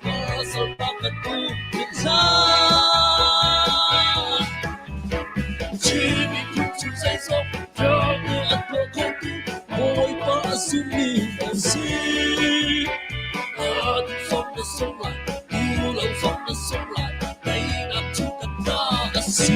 pasal pasal pa kan um hlah. Chin miphun cu zeizong vialte a tuah khotu Bawipa a zummi kan si. A duh zong na sung lai, duh lo zong na sung lai, teinak cu kan ta a si.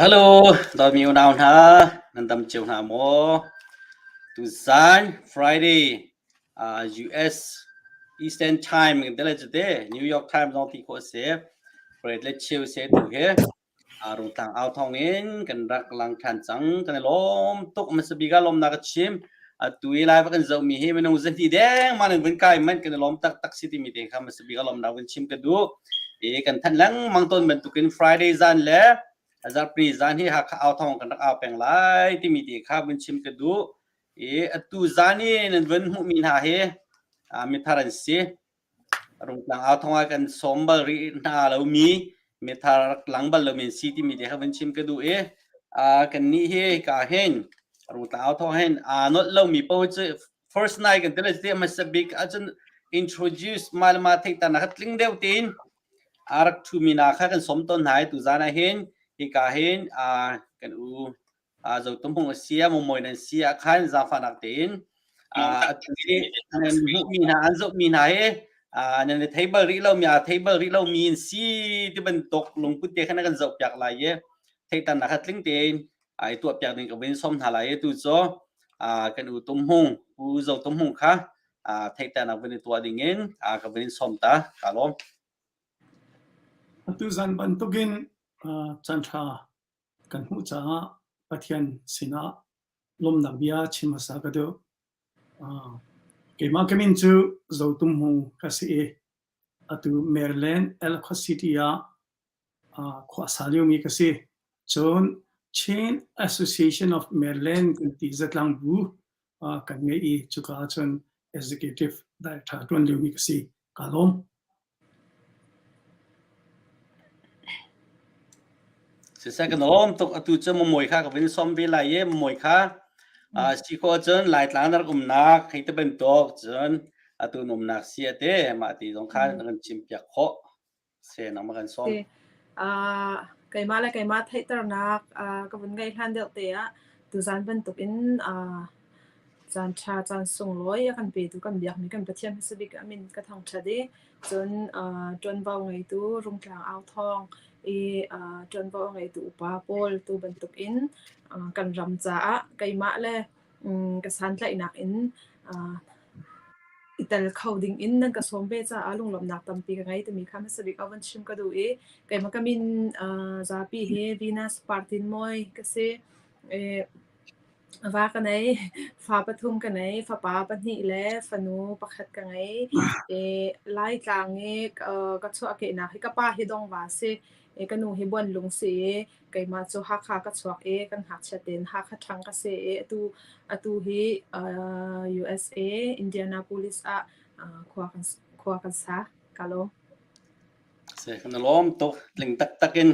Hello, dawtmi unau hna, nan dam cio hna maw? Tuzan Friday uh, US Eastern Time kan tele cu te New York Time zong ti khawh a si. Parade le cheu se tu hi Rungtlang au thawng in kan rak lang ṭhan cang. Kan i lawm tuk. Hmasa bik ah lawmnak ka chim. Atu i live kan zohmi hi minung zahnih deng ma nan vun kai manh kan i lawm taktak si timi te kha hmasa bik ah lawmnak vun chim ka duh. I kan thanh lengmang tawn bantukin Friday zan le zarhpini zan hi Hakha au thawng kan rak au peng lai timi te kha vun chim ka duh. I atu zan i nan vun hmuhmi hna hi mithar an si. Rungtlang au thawng ah kan sawm bal rih hna lomi mithar rak lang bal lomi an si timi te kha vun chim ka duh i kannih hi hika hin Rungtlang au thawng hin aa nolh lomi paoh cu first night kan ti lai ti hmasa bik ahcun introduce mah le mah theihternak kha tling deuh tein a rak ṭhumi hna kha kan sawm tawn hna i tuzaan ah hin hika hin kan u Zotum hung a si ah Momoin an si ah khan zaangfahnak tein atu i nan hmuhmi hna an zohmi hna hi nan i thei bal rih lomi aa thei bal rih lomi an si ti bantuk lungput te khan a kan zohpiak lai i theihternak kha tling tein i tuahpiak ding ka vun sawm hna lai i tu cu kan u Tum Hung Pu Zo Tum Hung kha theihternak vun i tuah ding in ka vun in sawm ta ka lawm. Atu zan bantukin caan ṭha kan hmuh caah Pathian sinah lawmhnak bia chim hmasa ka duh. Keimah ka min cu Zo Tum Hmung ka si i atu Maryland Ellicott City ah khua a sa liomi ka si. Cun Chin Association of Maryland kan ti zatlang bu kan ngei i cuka ahcun executive director ṭuan liomi ka si. Kaa lawm. Siseh kan lawm tuk atu cu mamawi kha ka vun sawm ve lai i mamawi kha si khawh cun Laitlang na rak umnak hei ti bantuk cun atu na umnak si a ti mah ti zong kha na kan chim piak khawh se nangmah kan sawm. Keimah le keimah theihternak ka vun ngeih hlan deuh te ah tuzan bantuk in Caan ṭha, caan sunglawi a kan petu kan biakmi kan Pathian hmasa bik a min ka thangṭhat i cun ṭuanvo ngeitu Rungtlang Authawng i ṭuanvo a ngeitu upa pawl tu bantukin kan ram caah keimah le ka santlaihnak in i tel kho dingin nan ka sawm ve caah lunglawmhnak tampi ka ngei timi kha hmasa bik ah van chim ka duh i keimah ka min zapi hi Venus Partinmawi ka si. Va ka nei. Fa pathum ka nei. Fapa pahnih le fanu pakhat ka ngei. I Laitlang i ka chuahkehnak hi ka pa hi Dongva a si i ka nu hi Buanlung si i keimah cu Hakha ka chuak i kan ngakchia tein Hakha ṭhang ka si i atu atu hi USA Indianapolis ah khua kan sa. Ka lawm. Kan i lawm tuk. Tling taktak in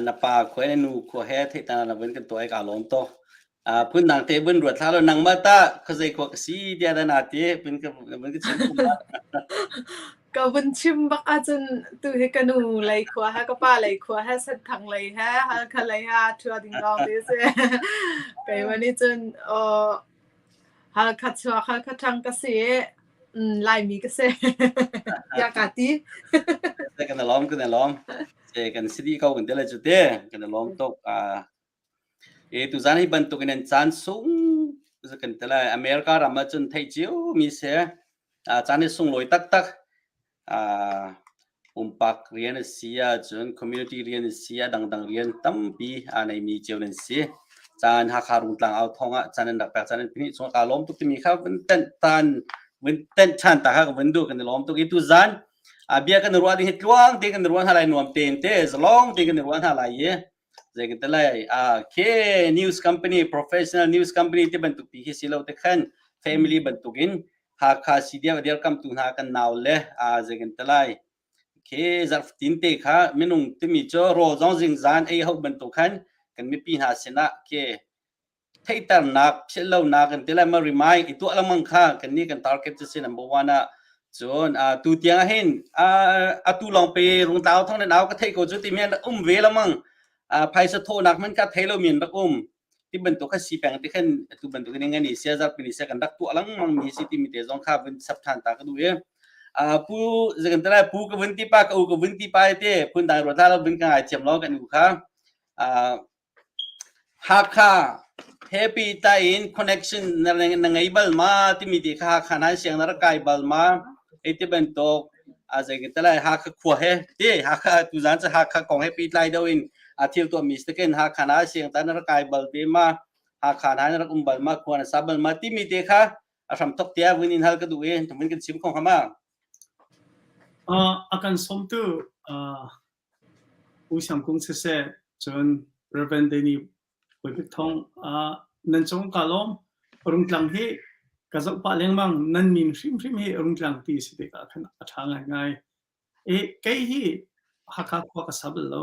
na pa khua na nu khua he theihter na vun kan tuah i kaa lawm tuk. Phundang te vun ruat hlah law nangmah tah khuazei khua ka si tiah dah naa ti vun ka vun ka chim Ka vun chim bak ahcun tu hi ka nu lei khua he ka pa lei khua he Senthang lei he Halkha lei he aa ṭhua ding lawng te si. Keimah nih cun Halkha chuak Halkha ṭhang ka si i Laimi ka si tiah kaa ti. Kan i lawm kan i lawm. Kan si dih ko kan ti lai cu te. Kan i lawm tuk. E tuzan hi bantuk in an caan sung kan ti lai. America ram ah cun theih cio mi si. Caan hi sunglawi taktak. Pumpak rian a si ahcun community rian a si ah dangdang rian tampi aa neimi cio nan si. Caan Hakha Rungtlang au thawng ah caan an rak pek caan an pahnih chung kaa lawm tuk timi kha vun tenh tan vun tenh ṭhan ta kha ka vun duh kan i lawm tuk i tuzan bia kan i ruah ding hi tluang tein kan i ruah hna lai nuam tein te zalong tein kan i ruah hna lai i zei kan ti lai ke news company professional news company ti bantuk pi khi si lo te khan family bantuk in Hakha CDF a dirkamtu hna kan nau le zei kan ti lai khi zarhfatin te kha minung timi cu rawl zong zingzan ei ho bantuk khan kan mipi hna sinah khi theihternak philhlonak kan ti lai ma remind i tuah lengmang kha kan nih kan target cu si number one ah cun tu tiang ah hin atu lawng pe rungtlau thong nan au ka theih ko cu timi an um ve lengmang phaisa thawhnak hmanh ka thei lo mi an rak um ti bantuk kha si peng ti khan atu bantuk in ngani sia zarpi ni sia kan rak tuah lengmang mi si timi te zong kha vun sap than ta ka duh i pu zakan tala pu ka vun ti pa ka u ka vun ti pa te phun dang ro la vun ka ngai thiam lo kan u kha Hakha happy ta in connection na ngei bal ma timi ti kha Hakha nan siang na rak kai bal ma ei ti bantuk a zei ka talai Hakha khua he ti Hakha tuzan cu Hakha kong he pehtlai deuh in a thil tuah mi si ken Hakha na siang ta na rak kai bal te ma Hakha na rak um bal ma khua na sa bal ma timi te kha a hram thok tia vun in hal ka duh i vun kan chim kho hama A kan sawmtu U Siang Kung siseh cun Reverend Danny Bawi Thawng nan cung ka lawm. Rungtlang hi ka zoh pah lengmang nan min hrimhrim hi Rungtlang ti si tikah khan a ṭha ngaingai. I kei hi Hakha khua ka sa bal lo.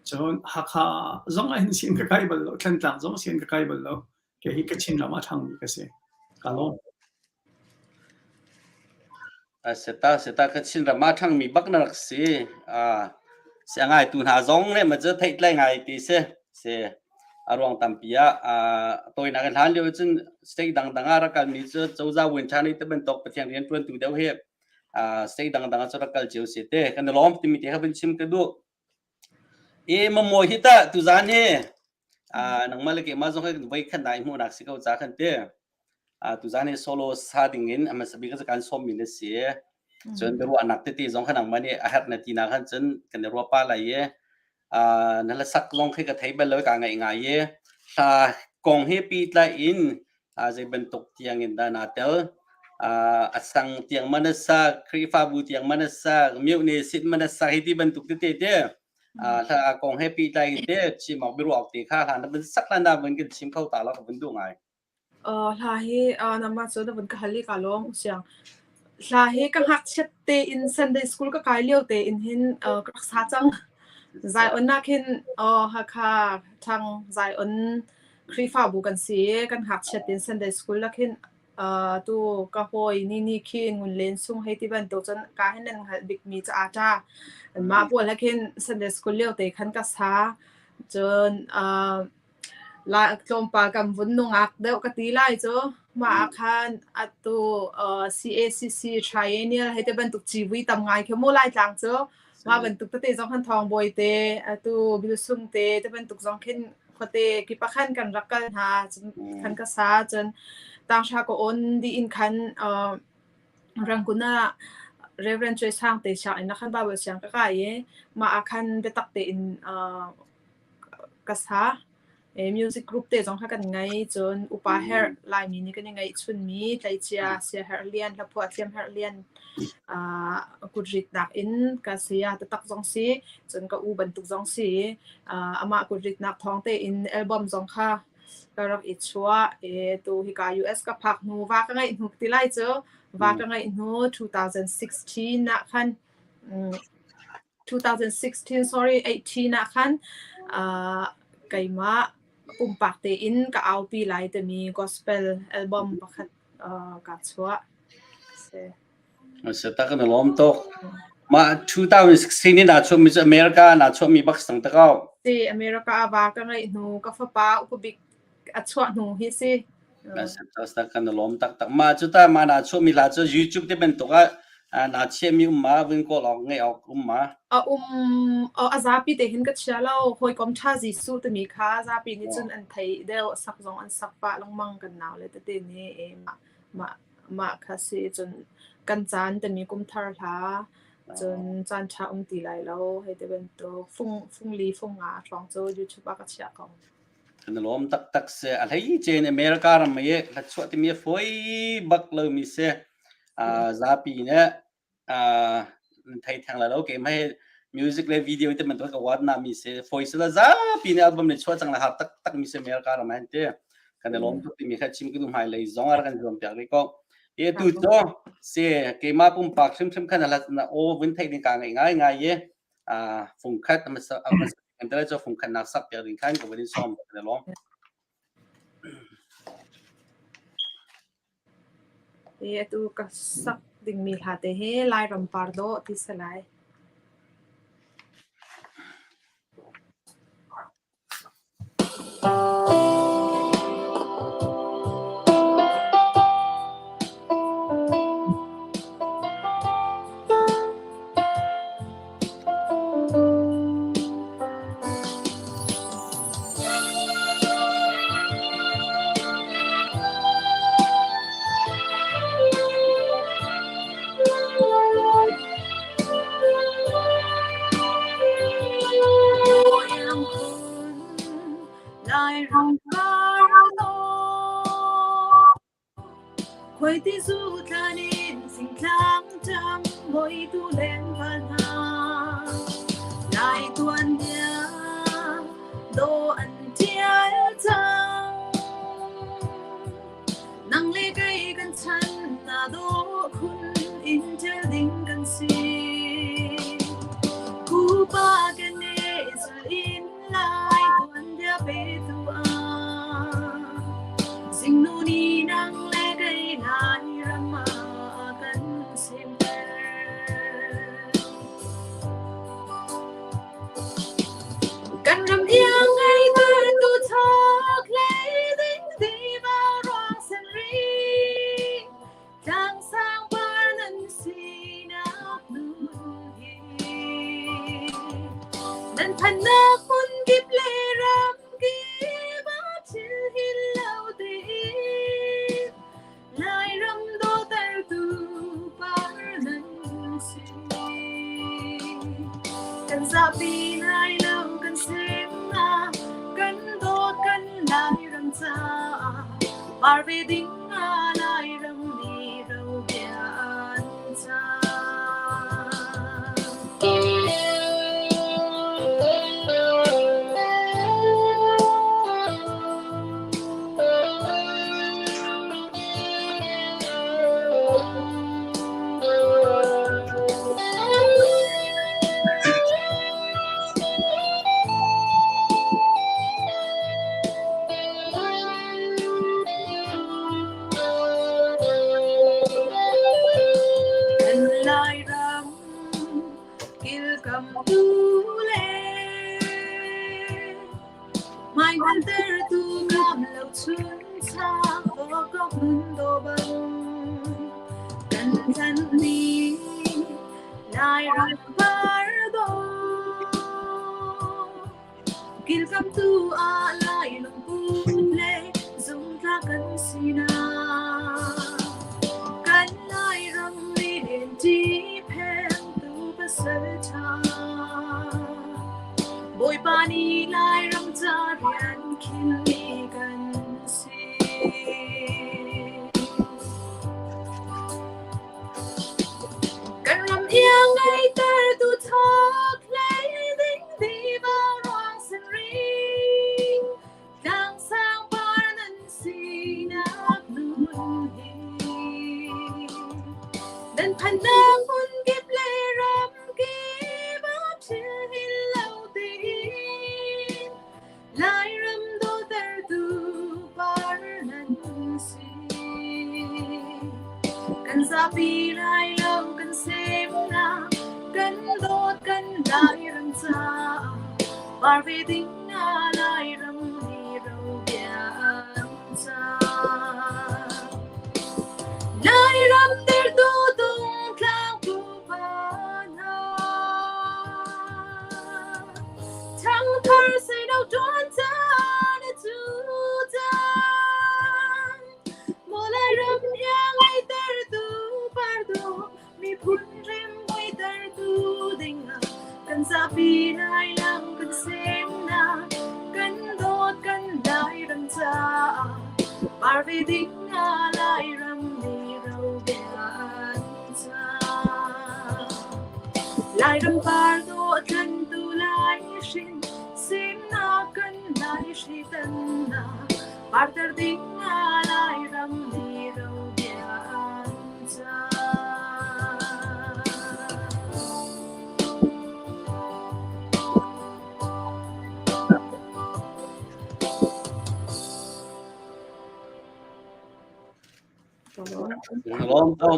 Cun Hakha zong ah hin sian ka kai bal lo. Thlantlang zong sian ka kai bal lo. Kei hi Kachin ram ah ṭhangmi ka si. Ka lawm. Seta seta Kachin ram ah ṭhangmi bak na rak si. Si a ngaitu hna zong nih ma cu theihtlai ngai ti si. Si a ruang tampi ah tawinak in hlan lio cun state dangdang ah rak kalmi cu cozah win ṭhan i ti bantuk Pathian rian ṭuantu deuh hi state dangdang ah cu rak kal cio si te. Kan i lawm timi te kha vun chim ka duh. I mamawi hi tah tuzaan hi nangmah le keimah zong hi voi khat na i hmuhnak si ko ca khan ti. Tuzaan hi solo sa ding in a hmasa bik kan sawmmi na si. Cun biaruahnak tete zong kha nangmah nih a herh na ti nak khan cun kan i ruah pah lai i na hlasak zong khi ka thei bal lo ka ngaih ngai i hla kong hi pehtlai in zei bantuk tiang in dah naa tel a sang tiang man a sak Khrihfabu tiang man a sak mioh ne sit man a sak hi ti bantuk tete te hla kong he pehtlai in te chim awk biaruah awk te kha hla na vun sak hlan dah vun kan chim kho ta lo ka vun duh ngai. Hla hi nangmah cu na vun ka hal i kaa lawm siang. Hla hi ka ngakchiat tein Sunday school ka kai lio tein hin ka rak sa cang. Zion ah khin aw Hakha Thang Zion Khrihfabu kan si i kan ngakchiat in Sunday School ah khin tu ka hawi ni ni khi Ngun Len Sung hei ti bantuk cun ka hin nan hngalh bikmi cu aa ṭa. Mah pawl he khin Sunday School lio te khan ka sa. Cun Tlawmpal kan vun nungak deuh ka ti lai cu. Mah ah khan atu CACC Triennial hei ti bantuk civui tam ngai khi mu Laitlang cu. Mah bantuk tete zong khan Thawngbawi te, atu Bilsung te ti bantuk zong khin khuate kip ah khan kan rak kal hna. Cun khan ka sa cun tanghra ka awn dih in khan Rangoon ah Reverend Cuai Sang te sianginn ah khan Bible siang ka kai i mah ah khan biatak tein ka sa. Music group te zong kha kan ngei. Cun upa herh Laimi nih kan i ngeihchunmi tleicia Siaherh Lian, hlaphuah thiam Herh Lian kutritnak in ka saya taktak zong si. Cun ka u bantuk zong si. Amah kutritnak thawng tein album zong kha ka rak i chuah. Tu hika US ka phak hnu va ka ngeih hnu ti lai cu va ka ngeih hnu 2016 ah khan 2016 sorry 18 ah khan keimah pumpak tein ka aupi lai timi gospel album pakhat kaa chuah. Si. Tak na lawm tuk. Mah 2016 in naa chuahmi cu America naa chuahmi bak sang tak au. Si America a va ka ngeih hnu ka fapa upabik a chuah hnu hi si. Kan i lawm taktak. Mah cu ta mah naa chuahmi hla cu YouTube te bantuk ah naa chiahmi um ma vun kawl awk ngeih awk um ma? A um a zapi te hin ka chia lo. Hawikom ṭha Jesuh timi kha zapi nih cun an theih deuh. Sak zong an sak pah lengmang kan nau le tete nih mah mah mah kha si cun kan caan timi kum thar hla cun caan ṭha um ti lai lo hei ti bantuk fung fung li fung nga hrawng cu YouTube ah ka chiah ko. Kan i lawm taktak si. A hleice in America ram i hlachuah timi a fawi bak lomi si. Zapi nih nan thei theng lai lo. Keimah hi music le video te bantuk ka uar na mi si. Fawi sila zapi nih album le chuah cang le har taktak mi si America ram ah hin ti. Kan i lawm tuk timi kha chim ka duh hmailei zong ah rak kan zuam piak rih ko. Hi tu cu si keimah pumpak hrimhrim khan na aw vun theih ding kaa ngaih ngaingai i fungkhat kan tele cu fungkhat nak sak piak ding khan ka van in sawm ka lawm. E atu ka sak dingmi hla te hi Lairam par dawh ti si lai. Khuaitizu thlan in singtlang ṭang bawitu leng val hna. Lai tuanbia dawh an ṭial cang. Nang le kei kan chan na dawh khun in ṭial ding kan si. Pupa kan nih sul in lai tuanbia petu ah. Zingnu ni nang le kei lai ram ah kan semter. Kan ram iang ngei tu thok lei ding ti ba ruang sen ri. Tlang sang par nan sinak nun hi. Nan phannak hmun kip le ram kip ah thil hin lo tein Lairam dawtertu par nan si. Kan zapi lai lo kan semnak kan dawt kan Lairam caah par ve ding ah Lairam nih ro bia an cah. Lai hngalhtertu ngam lo chuncha vokok nun do bang kan than ni Lai ram par do kilkamtu ah Lai lungput le zungtla kan sina kan Lai ram lilen ti phen tu pasal tha Bawipa nih Lairam ca rian khinmi kan si. Kan ram iang ngeitertu thawk hlei ding diva ruang sin ring tlang sang par nan sinak nun hi nan phannak hmun kip le ram kip ah thil hin lo tiin Lairam dawtertu par nan si. Kan zapi lai lo kan semnak kan dawt kan Lairam caah par ve ding na Lairam ni ro bia an ca. Lairam dirtu tung tlang pupa hna Thangthar seino ṭuan caan a cu cang. Maw Lairam iang ngaihtertu pardo miphun rem muitertu dingah kan zapi lailam kan semnak kan dawt kan Lairam caah par ve ding ah Lairam ni ro bia an cang. Lairam par dawh tlantu lai hrin semnak kan lai hri tannak parter ding ah Lairam ni ro bia an cang. Lawm to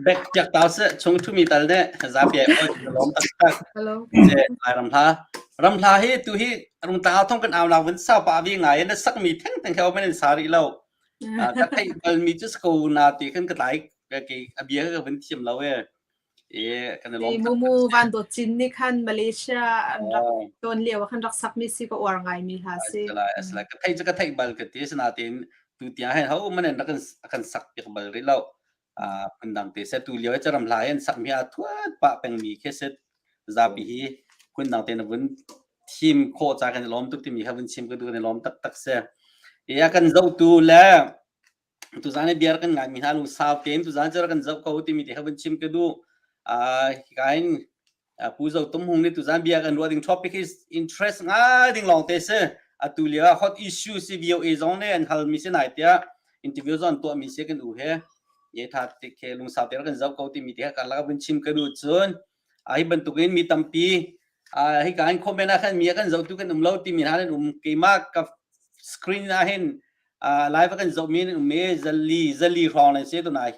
bek tiak tau se chung thu mi tal ne zapi ai oi lawm tak tak. Hello. Je lai ram hla. Ram hla hi tu hi rung ta thong kan au la vun sa pa vi ngai na sak mi theng theng kheo men sa ri lo. Ka thei bal mi chu ko na ti khan ka tlai ka ke abia ka vun thiam lo e. E kan lawm. Mumu van dawt cin nih khan Malaysia an rak ton lio ah khan rak sakmi si ka uar ngaimi hla si. Asala ka thei cu ka theih bal ka ti sinain tu tiang hin ho man in rak kan sak piak bal rih lo. Phundang te se tu lio i ram hla in sakmi a thuat pah pengmi khi si zapi hi phundang te na vun thim khawh ca kan i lawm tuk timi kha vun chim ka duh kan i lawm taktak si. E kan zohtu le tuzan i bia kan ngaimi hna lungsau tein tuzan cu kan zoh ko timi te kha vun chim ka duh. Hika in Pu Zo Tum Hung nih tuzan bia kan ruah ding topic is interest ngai ding lawng te si. Atu lio ah hot issue si VOA zong nih an halmi si nai tiah interview zong an tuahmi si kan u he. Ye tha te khe lungsau te kan zoh ko timi te kha karlak vun chim ka duh cun hi bantukin mi tampi hika in comment ah khan mi a kan zohtu kan um lo timi hna nan um keimah ka screen ah hin live kan zohmi nan um i zali zali hrawng nan si tunai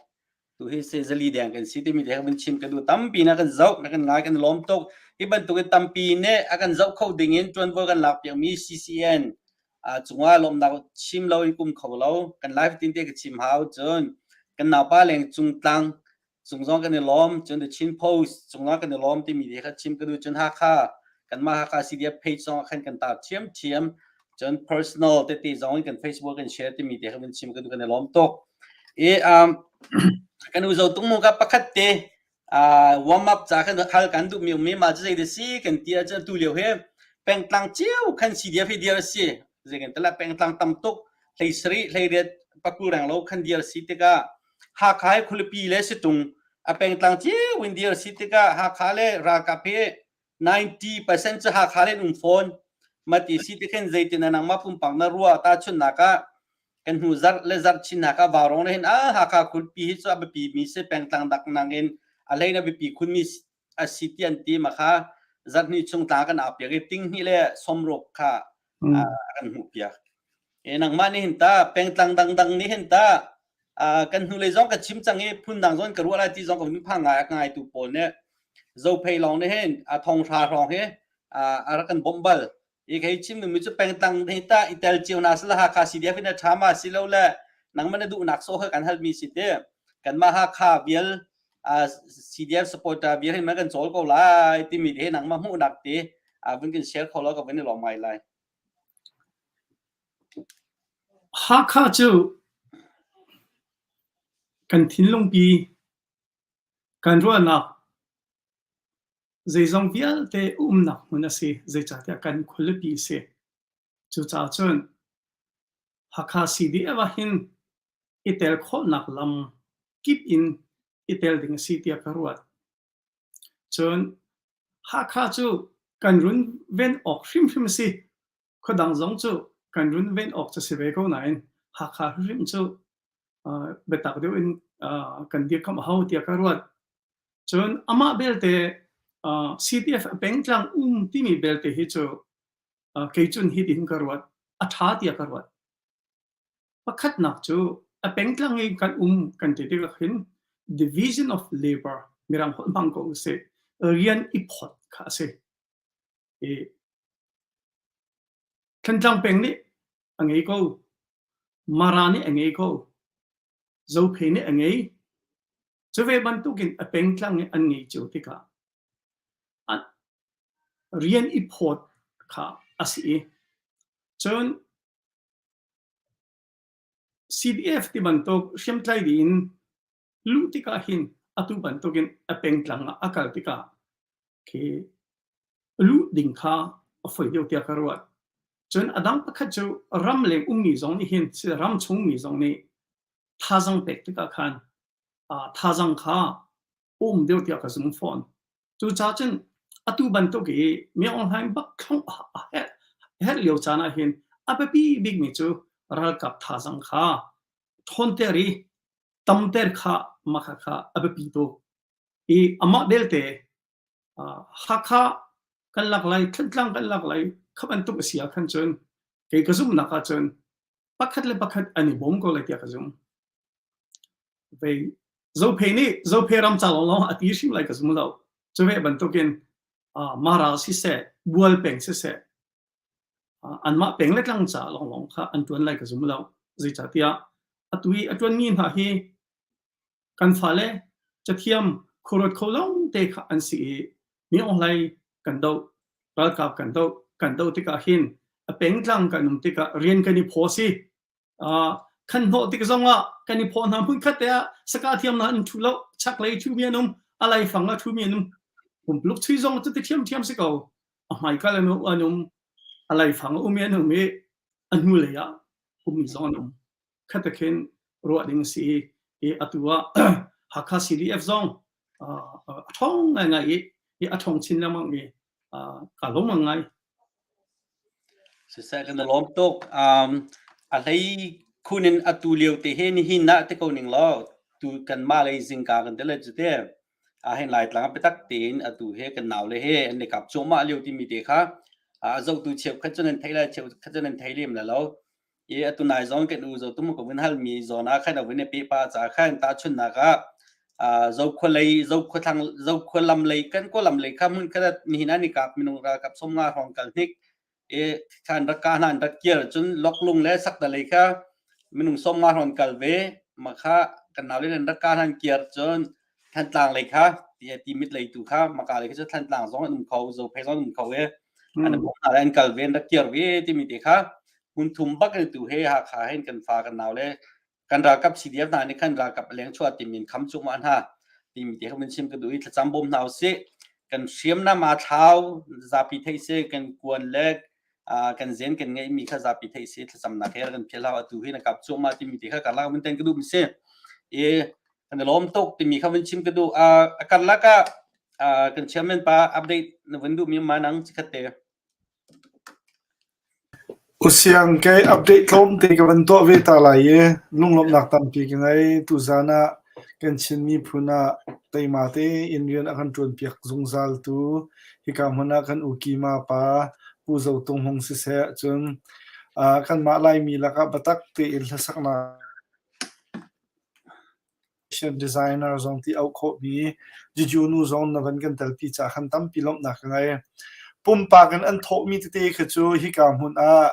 tu hi se zali deng kan si timi te kan chim ka du tampi na kan zoh na kan ngai kan lawm tuk hi bantukin tampi ne a kan zoh kho ding in tuanvo kan lak piak mi CCN cungah lawmnak chim lo in kum kho lo kan live tin te ka chim hau cun kan naupa leng cung tlang cung zong kan i lawm cun The Chin Post cungah kan i lawm timi te kha chim ka duh cun Hakha kanmah Hakha CDF page zong ah khan kan tar ṭhiamṭhiam cun personal tete zong in kan Facebook kan share timi te kha vun chim ka duh kan i lawm tuk i um, kan u zo tung mu ka pakhat te uh, warm up ca kan hal kan duh mi um mi ma cu zei si kan ti ahcun tu lio he pengtlang cio khan CDF hi dir a si zei kan tala pengtlang tam tuk hlei sari hlei riat pakul reng lo khan dir si tikah Hakha hi khualipi le situng a pengtlang cio in dir si tikah Hakha le ralkap hi 90% cu Hakha le um fawn. Mati si ti khin zeitin na nangmah pumpak na ruah tahchunhnak ah kan hnu zarh le zarh chin hna ka vaurong le hin ah Hakha khualipi hi cu a biapi mi si pengtlang dak nang in a hlei na biapi khun mi a si ti an ti ma kha zarh hnih chung tlang kan ap piak i ting hnih le sawmruk kha kan hmuh piak. E nangmah nih hin ta pengtlang dangdang nih hin ta kan hnulei zong ka chim cang i phundang zong ka ruah lai ti zong ka vun phang ngai a ka ngaitu pawl nih Zophei lawng nih hin a thong hra hrawng hi a rak kan bawmh bal. I kei chim duhmi cu pengtlang hi tah i tel cio na si le Hakha CDF in a ṭha ma si lo le nangmah na duhnak sawh kha kan halmi si te. Kanmah Hakha vial CDF supporter vial hin man kan cawl ko lai timi te nangmah hmuhnak te vun kan share kho lo ka vun i lawm ngai lai. Hakha cu kan thinlungpi kan ruahnak Zeizong vialte umnak hmun a si, zeicahtiah kan khualipi a si. Cucaah cun Hakha CDF ah hin i tel khawhnak lam kip in i tel ding a si tiah ka ruat. Cun Hakha cu kan runven awk hrimhrim a si. Khuadang zong cu kan runven awk cu si ve ko nain Hakha hrimhrim cu biatak deuh in kan dirkamh a hau tiah ka ruat. Cun amah belte CDF a pengtlang um timi belte hi cu kei cun hitin ka ruat. A ṭha tiah ka ruat. Pakhatnak cu a pengtlang i kan um kan ti tikah hin division of labor mirang holh hmang ko usih rian i phawt kha a si. I Thantlang peng nih a ngei ko. Mara nih a ngei ko. Zophei nih a ngei. Cu ve bantukin a pengtlang i an ngei cio tikah rian i phawt kha a si i cun CDF ti bantuk hriamtlai ding in luh tikah hin atu bantukin a pengtlang ah a kal tikah khi luh ding kha a foi deuh tiah ka ruat. Cun a dang pakhat cu ramleng ummi zong nih hin ram chungmi zong nih thazang pek tikah khan thazang kha um deuh tiah ka zum fawn. Cucaah cun atu bantuk i mi online bak thlong a herh lio caan ah hin a biapi bikmi cu ralkap thazang kha ṭhawnter i tamter kha mah kha kha a biapi tuk. I amah belte Hakha kan lak lai, Thantlang kan lak lai, kha bantuk a si ah khan cun kei ka zumhnak ah cun pakhat le pakhat an i bawm ko lai tiah ka zum. Vei Zophei nih Zophei ram ca lawnglawng a ti hrim lai ka zum lo. Cu ve bantukin Mara siseh, Bual peng siseh, anmah peng le tlang ca lawnglawng kha an ṭuan lai ka zum lo. Zeicahtiah atu i a ṭuanmi hna hi kan fale cathiam khuaruat kho lawng te kha an si i mi hlei kan doh, ralkap kan doh, kan doh tikah hin a pengtlang kan um tikah rian kan i phaw si. Khan hnawh tik zongah kan i phaw hna hmun khat te ah saka thiam hna an ṭhu lo, chaklei ṭhumi an um, a laifang a ṭhumi an um. Pumpuluk chui zong cu ti ṭhiamṭhiam si ko. A hmaikal an um, a laifang a um i an um i a hnulei ah ummi zong an um. Khat khin ruah ding a si i atu ah Hakha CDF zong a ṭhawng ngaingai i a ṭhawng chin lengmang i ka lawm ngai. Siseh kan i lawm tuk. A hlei khun in atu lio te he nihin ah ti ko ning law tu kanmah lei zingka kan ti le cu te ahhin Laitlang ah biatak tein atu he kan naule he an i kap cuahmah lio timi te kha a zohtu cheukhat cu nan theih lai cheukhat cu nan thei lem lai lo. I atu nai zong kan u zo tum ko vun halmi zawn ah khan a vun i pe pa ca khan tahchunhnak ah zokhua lei zokhua thlang zokhua lam lei kan kaw lam lei kha hmun khat nihin ah ni kap minung ralkap 50 hrawng kal hnik i khan rak ka hna an rak kir cun loklung le sakta lei kha minung 50 hrawng kal ve ma kha kan nau le rak ka hna an kir cun Thantlang lei kha Timit lei tu kha maka lei kha cu Thantlang zong an um kho Zophei zong an um kho i an bawm hna le an kal ve an rak kir ve timi te kha hmun thum bak in tu he Hakha hin kan fa kan nau le kan ralkap CDF hna nih khan ralkap leng chuah timi in kham cuahmah hna timi te kha mun chim ka duh i thlacam bawm hna usih kan hriamnam aa thlau zapi theih si kan kuan le kan zen kan ngeihmi kha zapi theih si thlacamnak he kan phial hau atu hi na kap cuahmah timi te kha karlak mun ten ka duh mi si i kan i lawm tuk timi kha vun chim ka duh. A karlak ah kan chairman pa update na vun duhmi ma nang chikhat te. Usiang kei update tlawmte ka van tuah ve ta lai i lunglawmhnak tampi ka ngei. Tuzan ah kan Chin miphun ah teima tein rian a kan ṭuanpiak zungzaltu hika hmun ah kan u Kima pa Pu Zo Tung Hmung siseh cun kanmah Laimi lakah biatak tein hlasaknak Fashion designer zong ti auh khawhmi Juju nu zong na van kan telpi caah khan tampi lawmhnak ka ngei. Pumpak in an thawhmi tete kha cu hika hmun ah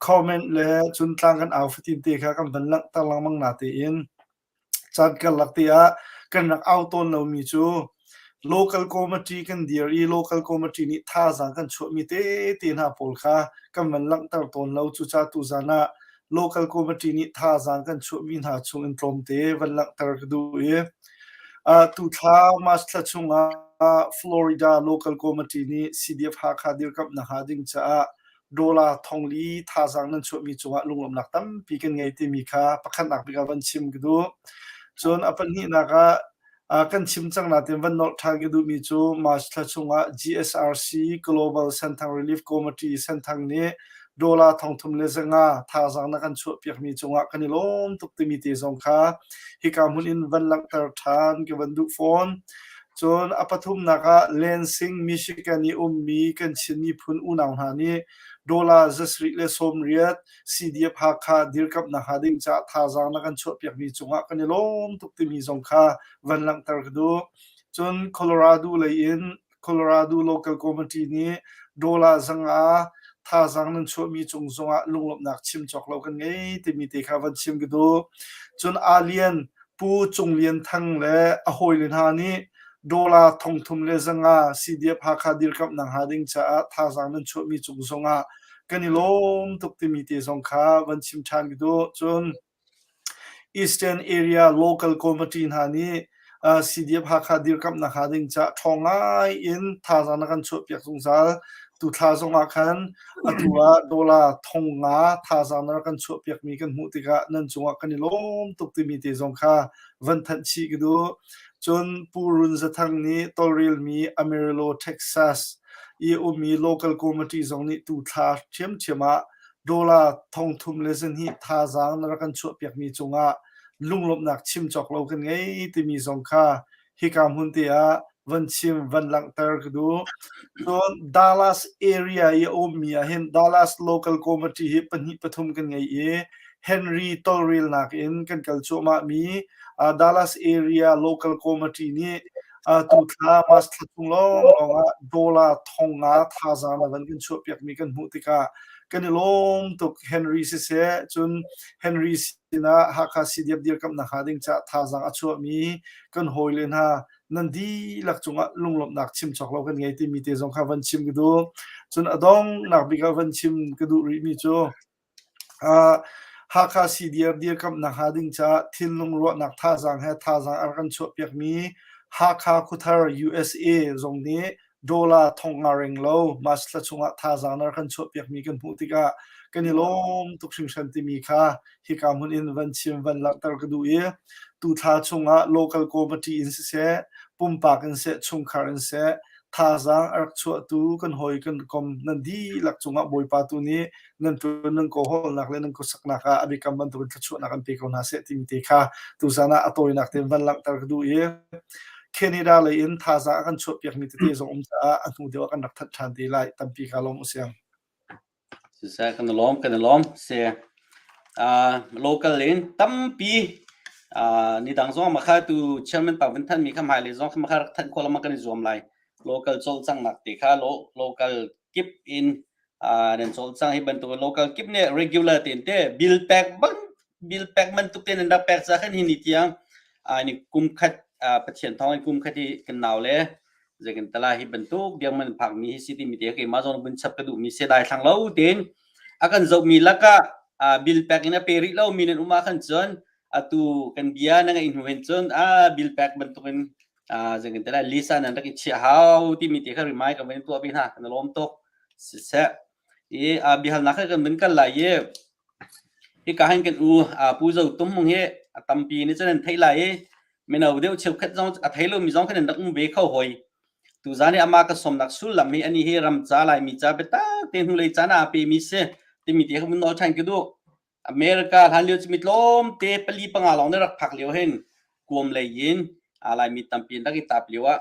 comment le cun tlang kan au fatin te kha kan van langhter lengmang na tein caan karlak te ah kan rak au tawn lomi cu local committee kan dir i local committee nih thazaang kan chuahmi tete hna pawl kha kan van langhter tawn lo. Cucaah tuzan ah local committee nih thazaang kan chuahmi hna chung in tlawmte van langhter ka duh i tuthla March thla chungah Florida local committee nih CDF Hakha dirkamhnak hnga ding caah dollar thongli thazaang nan chuahmi cungah lunglawmhnak tampi kan ngei timi kha pakhatnak bik ah van chim ka duh. Cun a pahnihnak ah kan chim cang nain van nolh ṭhan ka duhmi cu March thla chungah GSRC Global Senthang Relief Committee Senthang nih dollar 3500 thazaang na kan chuahpiakmi cungah kan i lawm tuk timi te zong kha hika hmun in van langhter ṭhan ka van duh fawn. Cun a pathumnak ah Lansing, Michigan i ummi kan Chin miphun unau hna nih dollar 780 CDF Hakha dirkamhnak hnga ding caah thazaang na kan chuahpiakmi cungah kan i lawm tuk timi zong kha van langhter ka duh. Cun Colorado lei in Colorado Local Committee nih dollar 500 thazaang nan chuahmi cung zongah lunglawmhnak chim cawk lo kan ngei timi te kha van chim ka duh. Cun Alien Pu Cung Lian Thang le a hawile hna nih dollar 3500 CDF Hakha dirkamhnak hnga ding caah thazaang nan chuahmi cung zongah kan i lawm tuk timi te zong kha van chim ṭhan ka duh. Cun Eastern Area Local Committee hna nih CDF Hakha dirkamhnak hnga ding caah ṭhawng ngai in thazaang na kan chuahpiak zungzal. Tuthla zongah khan atu ah dollar 5000 thazaang na rak kan chuahpiakmi kan hmuh tikah nan cungah kan i lawm tuk timi te zong kha van thanh chih ka duh. Cun Pu Run Zathang nih tawlrelmi Amarillo, Texas i ummi local committee zong nih tu thla ṭhiamṭhiam ah dollar 3200 thazaang na rak kan chuahpiakmi cungah lunglawmhnak chim cawk lo kan ngei timi zong kha hika hmun te ah van chim van langhter ka duh. Cun Dallas area i a ummi ah hin Dallas local committee hi pahnih pathum kan ngei i Henry tawlrelnak in kan kal cuahmah mi Dallas area local committee nih tu thla March thla chung lawnglawng ah dollar 5000 thazaang na van kan chuahpiakmi kan hmuh tikah kan i lawm tuk. Henry siseh cun Henry sinah Hakha CDF dirkamhnak hnga ding caah thazaang a chuahmi kan hawile hna nan dihlak cungah lunglawmhnak chim cawk lo kan ngei timi te zong kha van chim ka duh. Cun a donghnak bik ah van chim ka duh rihmi cu uh, Hakha CDF dirkamhnak hnga ding caah thinlung ruahnak thazaang he thazaang a rak kan chuahpiakmi Hakha Khuathar USA zong nih dollar 5000 reng lo March thla chungah thazaang na rak kan chuahpiakmi kan hmuh tikah kan i lawm tuk hringhran timi kha hika hmun in van chim van langhter ka duh i tu thla chungah local committee in siseh pumpak in seh chungkhar in seh thazaang a rak chuahtu kan hawi kan kom nan dihlak cungah Bawipa tu nih nan ṭuan nan kawhawlnak le nan khuasaknak ah a biakam bantukin thluachuahnak an pe ko hna seh timi te kha tuzan ah a tawinak tein van langhter ka duh i Canada lei in thazaang a kan chuahpiakmi tete zong um caah a hnu deuh ah kan rak thanh ṭhan te lai tampi kaa lawm u siang. Siseh kan i lawm kan i lawm si uh, local in tampi uh, ni dang zong makha tu chairman pa vun than mi kha hmailei zong kha makha rak thanh khawh lama kan i zuam lai local cawlcanghnak te kha lo local kip in uh, nan cawlcang hi bantuk local kip nih regular tein te bill pek bang bill pek bantuk te nan rak pek ca khan hi ni tiang uh, ni kum khat uh, Pathian thawng in kum khat hi kan nau le zeikan tala hi bantuk biang man phak mi hi si ti mi te keimah zong vun chap ka duh mi se dai thlang lo tein a kan zoh mi lakah bill pek in a pe rih lo mi nan um ah khan cun atu kan bia na ngaih hnu hin cun a bill pek bantukin zeikan tala lisa nan rak i chiah hau ti mi te kha remind ka van tuah bi hna kan lawm tuk siseh i biahalnak kha kan vun kal lai i hika hin kan u Pu Zo Tum mung hi a tampi ni cun an theih lai i mino deuh cheukhat zong a thei lomi zong khan an rak um ve kho hoi. Tuzan i amah ka sawmnak sullam hi ani hi ram ca Laimi ca biatak te hnulei caan ah a pemi si timi te kha vun nawl ṭhan ka duh. America hlan lio cu mi tlawmte pali panga lawng nih rak phak lio hin kuam lei in Laimi tampi an rak i tap lio ah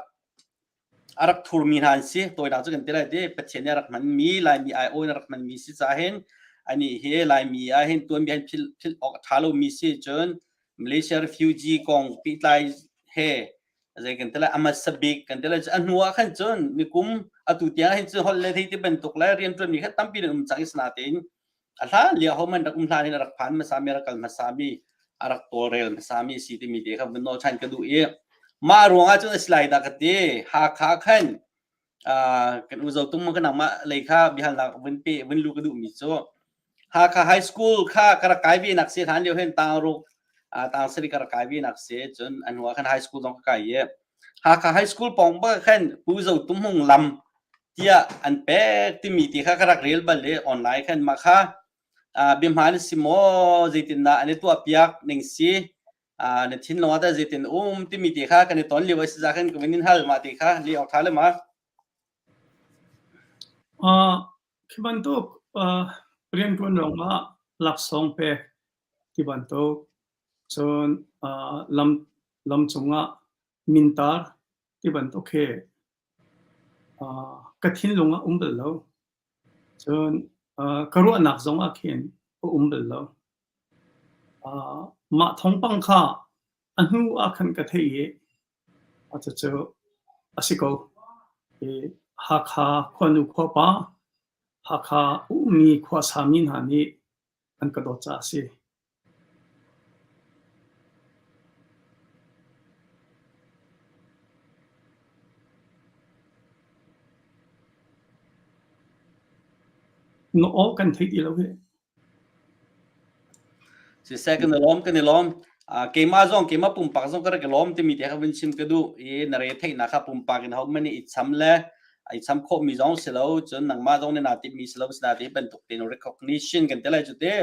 a rak thurmi hna an si. Tawinak cu kan ti lai ti Pathian nih a rak hmanmi Laimi aiawh in a rak hmanmi si caah hin anih hi Laimi ah hin tuanbia hin philh philh awk a ṭha lomi si cun Malaysia refugee kong pehtlai he zei kan ti lai a hmasa bik kan ti lai a hnu ah khan cun nikum Atu tiang hin cu holh le thei ti bantuk le rianṭuanmi kha tampi nan um cang i sinatein a hlan lio homan rak um hlan in a rak phan hmasa mi a rak kal hmasa mi a rak tawlrel hmasa mi si timi te kha vun nawl ṭhan ka duh i mah ruangah cun a si lai dah ka ti. Hakha khan kan u Zo Tung ka nangmah lei kha biahalnak vun pe vun lu ka duh mi cu Hakha High School kha ka rak kai ve nak si hlan lio hin tang ruk tang sari ka rak kai ve nak si cun a hnu ah khan high school zong ka kai i Hakha High School pawng bak khan Pu Zo Tum Hmung lam tiah an pek timi ti kha ka rak rel bal i online khan mah kha biahmaan si maw zeitindah an i tuah piak ning si na thinlung ah tah zeitin um timi ti kha kan i ton lio a si za khan ka vun in hal mah ti kha li awk ṭha le ma. Khi bantuk rianṭuan ruangah laksawng pek ti bantuk cun lam lam cungah mintar ti bantuk hi ka thinlung ah um bal lo. Cun ka ruahnak zong ah khin a um bal lo. Mah thawngpang kha a hnu ah khan ka theih i cucu a si ko. Hakha khuanu khuapa, Hakha ummi khuasami hna nih an ka dawt caah a si. Na aw kan thei ti lo hih. Siseh kan i lawm kan i lawm. Uh, keimah zong keimah pumpak zong ka rak i lawm timi te kha vun chim ka duh i na re theihnak kha pumpak in ho mani i cham le ai cham khawh mi zong si lo cun nangmah zong nih naa timh mi si lo sina te bantuk tein recognition kan ti lai cu te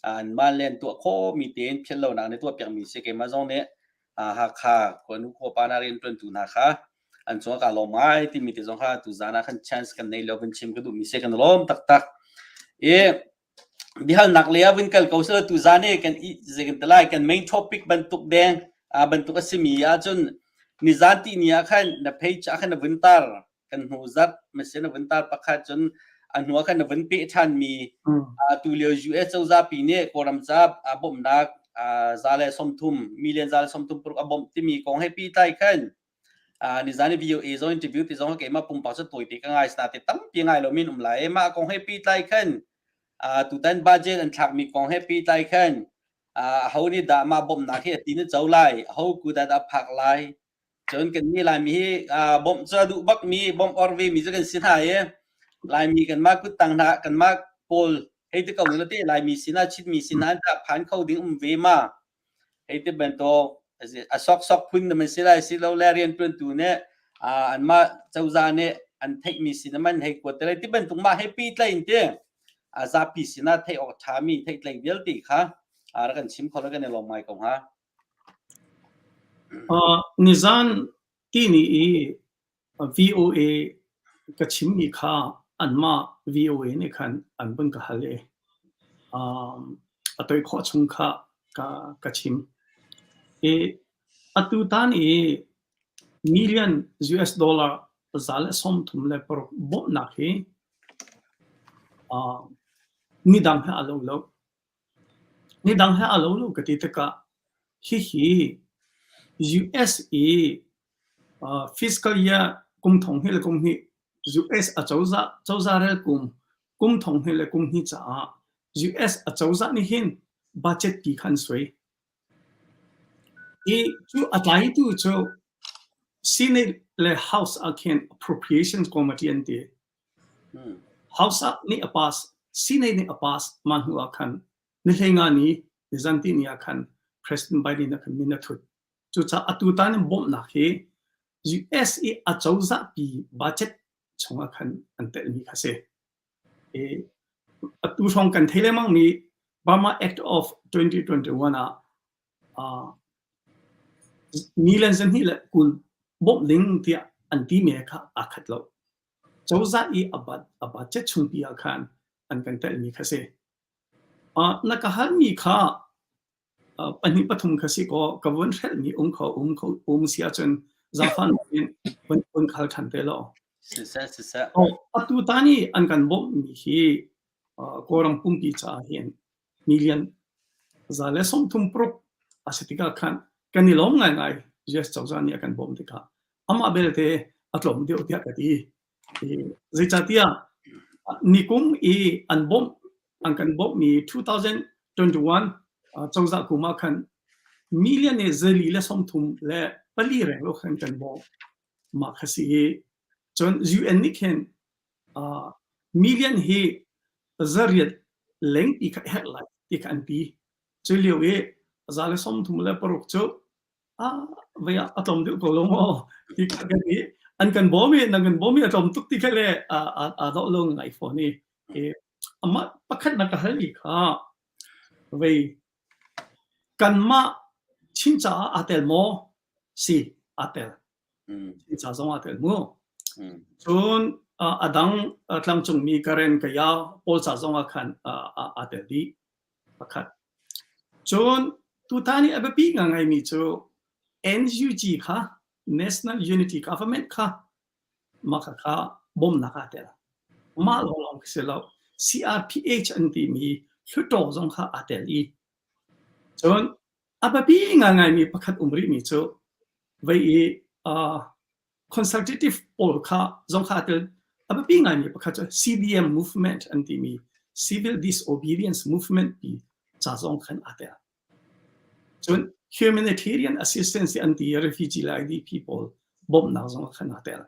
an mah le an tuah khawh mi tein philh lonak nih tuah piak mi si keimah zong nih Hakha khuanu khuapa na rian ṭuantu hna kha an cung ah kaa lawm ngai timi te zong kha tu zan ah khan chance kan nei lo vun chim ka duh mi si kan lawm taktak i bihalnak lei ah vun kal ko sila tu zan i kan i zei kan lai kan main topic bantuk deng a bantuk a simi ahcun nizan ti ni ah khan na page ah khan na vun tar kan hnu zarh mase na vun tar pakhat cun a hnu ah khan na vun peh ṭhan mi tu lio US cozah pi nih Kawlram ca a bawmhnak za le 30 million za le 30 paruk a bawmh timi kong he pi tlai khan nizan i VOA zong interview ti zong keimah pumpak cu tawi te ka ngai sna te tampi ngai lo min um lai mah kong he pi tlai khan tutan budget an thlak mi kong he pi tlai khan ho nih dah mah bawmhnak hi a ti na co lai ho ku dah dah phak lai Cun kannih Laimi hi bawmh cu a duh bakmi, bawmh or vemi cu kan si hna i Laimi kanmah kuttang hna kanmah pawl hei ti ko na te Laimi sinah Chinmi sinah dah phan kho ding um ve ma? Hei ti bantuk a soksok phun na man si lai si lo le rianṭuantu nih anmah cozah nih an theihmi sin man hei kuat te lai ti bantuk mah he pi tlai in ti a zapi sinah theih awk ṭhami theihtlei vialte kha rak kan chim kho la kan i lawm ngai ko hnga. Nizan tihni i VOA ka chimmi kha anmah VOA nih khan an vun ka hal i a toi khawh chung kha ka chim. I atutan i million US dollar 136 bawmhnak hi nidang he aa lo lo. Nidang he aa lo lo ka ti tikah hihi US i fiscal year kum thong hnih le kum hnih US acozah cozah rel kum kum thong hnih le kum hnih caah US acozah nih hin budget ti kha an suai. I cu a tlaitu cu Senate le House ah khin Appropriations Committee an ti. House ah nih a pass, Senate nih a pass mah hnu ah khan ni hleinga ni nizan ti ni ah khan President Biden ah khan min a thut. Cucaah atutan in bawmhnak hi US i acozah pi budget chungah khan an telmi kha si. I atu hrawng kan thei lengmang mi Burma Act of 2021 ah uh, million 220 bawmh ding tiah an timi kha aa khat lo. Cozah i a budget chungpi ah khan an kan telhmi kha si. Na ka halmi kha pahnih pathum kha si kaw ka vun hrelhmi um kho um kho um si ahcun zaangfahnak in vun vun khal ṭhan te law. Siseh siseh. Atu tan i an kan bawmhmi hi Kawlram pumpi caah hin million 136 a si tikah khan kan i lawm ngaingai US cozah nih a kan bawmh tikah. Amah belte a tlawm deuh tiah ka ti. Zeicahtiah nikum i an bawmh an kan bawmhmi 2021 cozah kum ah khan million i zali le 34 renglo khan kan bawmh. Mah kha si i cun UN nih khin million hi 800 lengpi kha herh lai ti kha an ti. Cu lio i 136 cu ah vei ah a tlawm deuh ko lo maw ti kha kan i an kan bawm i nan kan bawm i a tlawm tuk ti kha le aa dawh lo ngai fawn i amah pakhat na ka hal i kha vei kanmah Chin caah aa tel maw? Si, aa tel. Chin ca zong aa tel mu. Cun a dang tlangcungmi Karen Kaya pawl ca zong ah khan aa tel dih. Pakhat. Cun tutan i a biapi ngaingaimi cu NUG kha National Unity Government kha mah kha bawmhnak aa tel. Mah lawnglawng khi si lo. CRPH an timi Hluttaw zong kha aa tel i cun a biapi ngaingaimi pakhat um rihmi cu vei i uh, consultative pawl kha zong kha aa tel. A biapi ngaimi pakhat cu CDM movement an timi Civil Disobedience Movement ti ca zong khan aa tel. Cun humanitarian assistance an ti refugee le IDP pawl bawmhnak zong khan aa tel.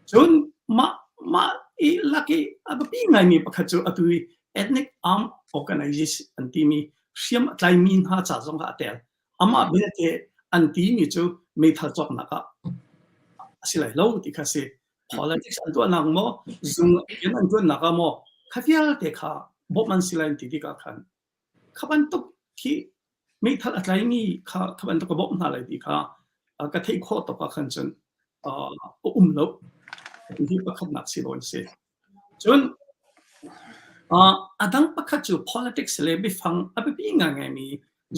Cun mah mah i lak i a biapi ngaimi pakhat cu atu i ethnic armed organization an timi hriam a tlaimi hna ca zong ah a tel. Amah belte an timi cu meithal cawknak ah a si lai lo ti kha a si. Politics an tuahnak maw, zung rian an tuannak ah maw, kha vialte kha bawmh an si lai an ti tikah khan Kha bantuk khi meithal a tlaimi kha kha bantuk ka bawmh hna lai ti kha ka theih khawh tawk ah khan cun a um lo. Hi pakhatnak si dawn si. Cun a dang pakhat cu politics le biafang a biapi ngaingaimi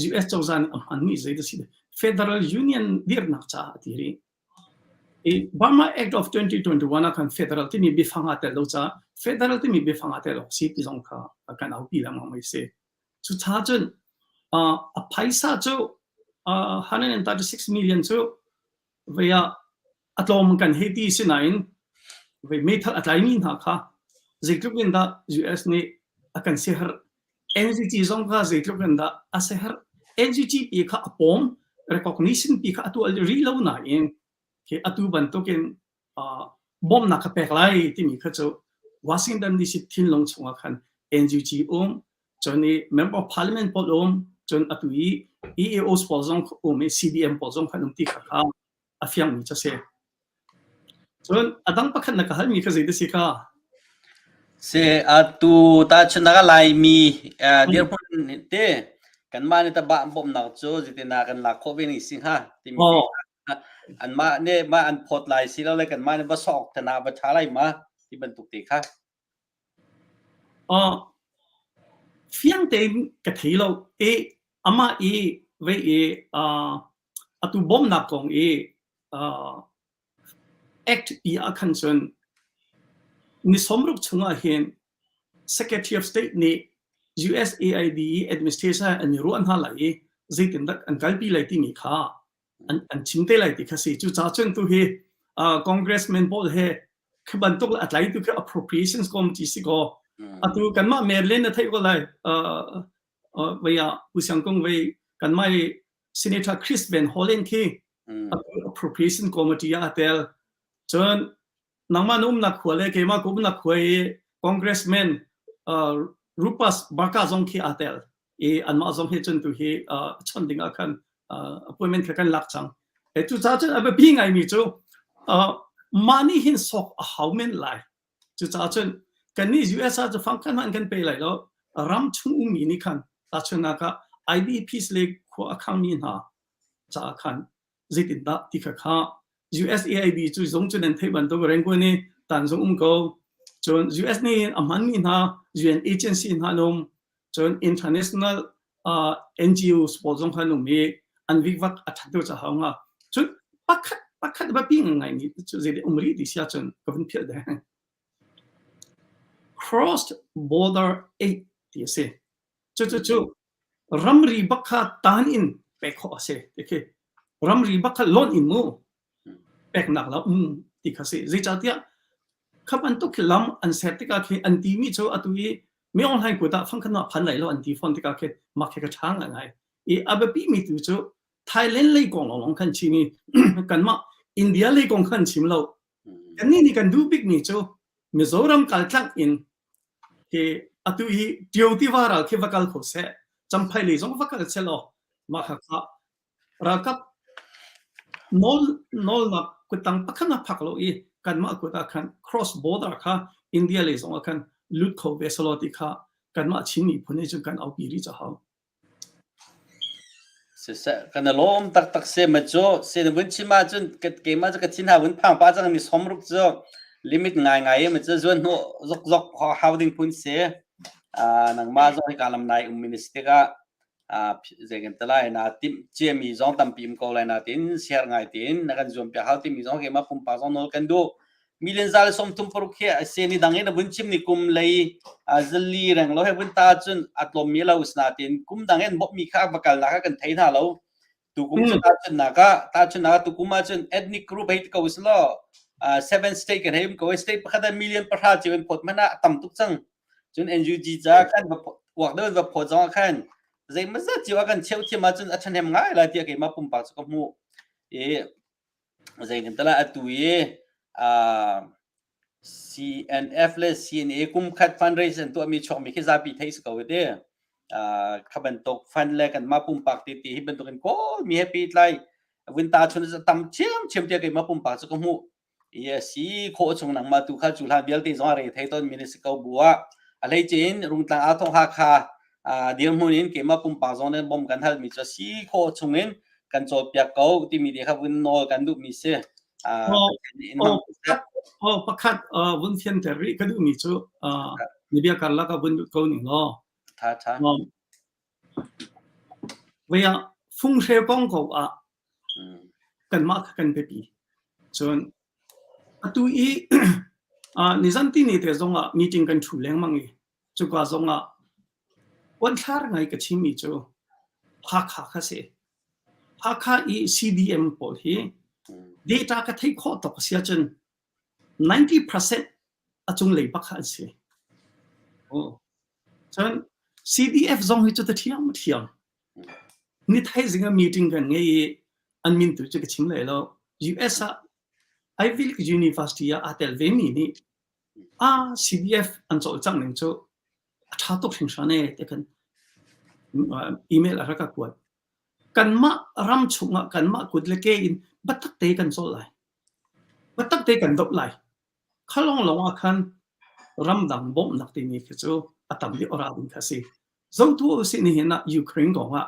US cozah nih a hmanmi zei dah si Federal Union dirnak caah a ti rih. I Burma Act of 2021 ah khan federal timi biafang aa tel lo caah federal timi biafang aa tel awk si ti zong kha kan aupi lengmang mi si. Cucaah cun uh, a phaisa cu uh, 136 million cu vei ah a tlawm kan hei ti si nain vei meithal a tlaimi hna kha zeitluk in dah US nih a kan siaherh NGT zong kha zeitluk in dah a siaherh. NGT pi kha a pawm recognition pi kha a tuah rih lo nain khi atu bantukin uh, bawmhnak ka pek lai timi kha cu Washington DC thinlung chungah khan NUG um cun i member of parliament pawl um cun atu i EAOs pawl zong um i CDM pawl zong khan um ti kha kha a fiangmi cu a si. Cun a dang pakhat na ka halmi kha zei ti si kha? Si atu tahchunhnak ah Laimi dirhmun te kanmah nih tah bawmhnak cu zeitindah kan lak khawh ve ning si hnga timi anmah nih mah an phawt lai si lo le kanmah nih va sawk tana va ṭha lai ma ti bantuk te kha. Fiang tein ka thei lo i amah i vei i atu bawmhnak kong i Act pi ah khan cun ni 60 chungah hin Secretary of State nih USAID administration an i ruah hna lai i zeitindah an kalpi lai timi kha an, an chim te lai ti kha si. Cucaah cun tu hi uh, congressman pawl he khi bantuk a tlaitu khi appropriations committee si ko. Atu kanmah Maryland na theih ko lai uh, uh, vei ah Pu Siang Kung vei kanmah i Senator Chris Van Hollen khi appropriation committee ah a tel. Cun nangmah na umnak khua le keimah ka umnak khua i congressman uh, Rupas Barka zong khi aa tel i anmah zong hi cun tu hi uh, chon ding ah khan uh, appointment kha kan lak cang. E cucaah cun a biapi ngaimi cu uh, mah nih hin sok a hau men lai. Cucaah cun kannih US ah cu fang khan hmanh kan pe lai lo. Ram chung ummi nih khan tahchunhnak ah IDPs le khua a khangmi hna caah khan zeitindah ti kha kha USAID cu zung cu nan theih bantuk Rangoon i tan zung um ko. Cun US nih a hmanmi hna UN agency hna an um. Cun international uh, NGOs pawl zong kha an um i an vikvak a ṭhat deuh caah nga. Cun pakhat pakhat biapi ngai mi cu zei um rih ti si ahcun ka vun philh deng. Cross border aid ti a si. Cucu cu ramri bak kha tan in pek khawh a si ti khi ramri bak kha lonh in mu peknak la um ti kha si zeicahtiah. Kha bantuk khi lam an ser tikah khi an timi cu atu i Min Aung Hlaing kut ah fangkhat ah phan lai lo an ti fawn tikah khi mah khi ka ṭha ngaingai. I a biapi mi tu cu Thailand lei kong lawnglawng khan chim i kanmah India lei kong khan chim lo. Kannih nih kan duh bikmi cu Mizoram kaltlang in hi atu hi Tio tiva ral khi va kal kho seh, Champhai lei zong va kal seh law mah kha kha ralkap nawl nawlnak kuttang pakhat ah phak lo i kanmah kut ah khan cross border kha India lei zong ah khan lut kho ve selaw ti kha kanmah Chin miphun nih cun kan aupi rih ca hau. Siseh, kan i lawm taktak se ma cu se na vun chim ahcun keimah cu ka thin ha vun phang pah cang mi somruk cu limit ngai ngai ma cu zuan hnu zok zok hau ding phun si nangmah zong hi ka lam nai um mi na si tikah zei kan ti lai na timh ciami zong tampi um ko lai na tin siar ngai tin na kan zuam piak hau timi zong keimah pumpak zong nawl kan duh million za le 30 paruk khi a se ni dang in a vun chim ni kum lei zali reng lo he vun ta cun a tlawm mi lo sna tin kum dang in bop mi kha va kal na kha kan thei hna lo tu kum cu ta chun na ka ta chun na tu kum ah cun ethnic group hei ko slo seven state kan hei um ko state pakhat million pahra chiu in phot mana tam tuk cang cun NUG ca khan va uak deuh va phot zong ah khan zeimazat cio a kan cheu thiam ahcun a ṭhahnem ngai lai tiah keimah pumpak cu ka hmuh i zei kan tala atu i CNF le CNA kum khat fundraise an tuahmi chuakmi khi zapi theih si ko te kha bantuk fund le kanmah pumpak ti ti hi bantukin kawl mi he pehtlai vun ta chun tam ṭhiamṭhiam tiah keimah pumpak cu ka hmuh I a si khawh chung nangmah tu kha cu hlan vialte zong a re thei tawn mi na si ko bu ah a hleice in Rungtlang aa thawng Hakha dirhmun in keimah pumpak zong nih bom kan hal mi cu a si khawh chung in kan cawlpiak ko timi te kha vun nawl kan duh mi si. Oh, pakhat vun fianter rih ka duh mi cu na bia karlak ah vun lut ko ning law. Tha tha. Vei ah funghreu kong ko ah kanmah kha kan biapi. Cun atu i nizan tini te zong ah meeting kan ṭhu lengmang i cuka zong ah uanthlar ngai ka chimmi cu Hakha kha si. Hakha i CDM pawl hi data ka theih khawh tawk a si ahcun 90% a cunglei bak kha an si. Oh. Cun CDF zong hi cu ta ṭhiam ṭhiam. Ni thaizing ah meeting kan ngei i an min tu cu ka chim lai lo. US ah Ivy League University ah aa tel ve mi nih ah CDF an cawlcangh ning cu a ṭha tuk hringhran ee ti kan email a rak ka kuat. Kanmah ram chungah kanmah kut le ke in biatak te kan cawl lai. Biatak te kan doh lai. Kha lawnglawng ah khan ramdang bawmhnak timi khi cu a tam deuh ra ding kha a si. Zotu usih nihin ah Ukraine kong ah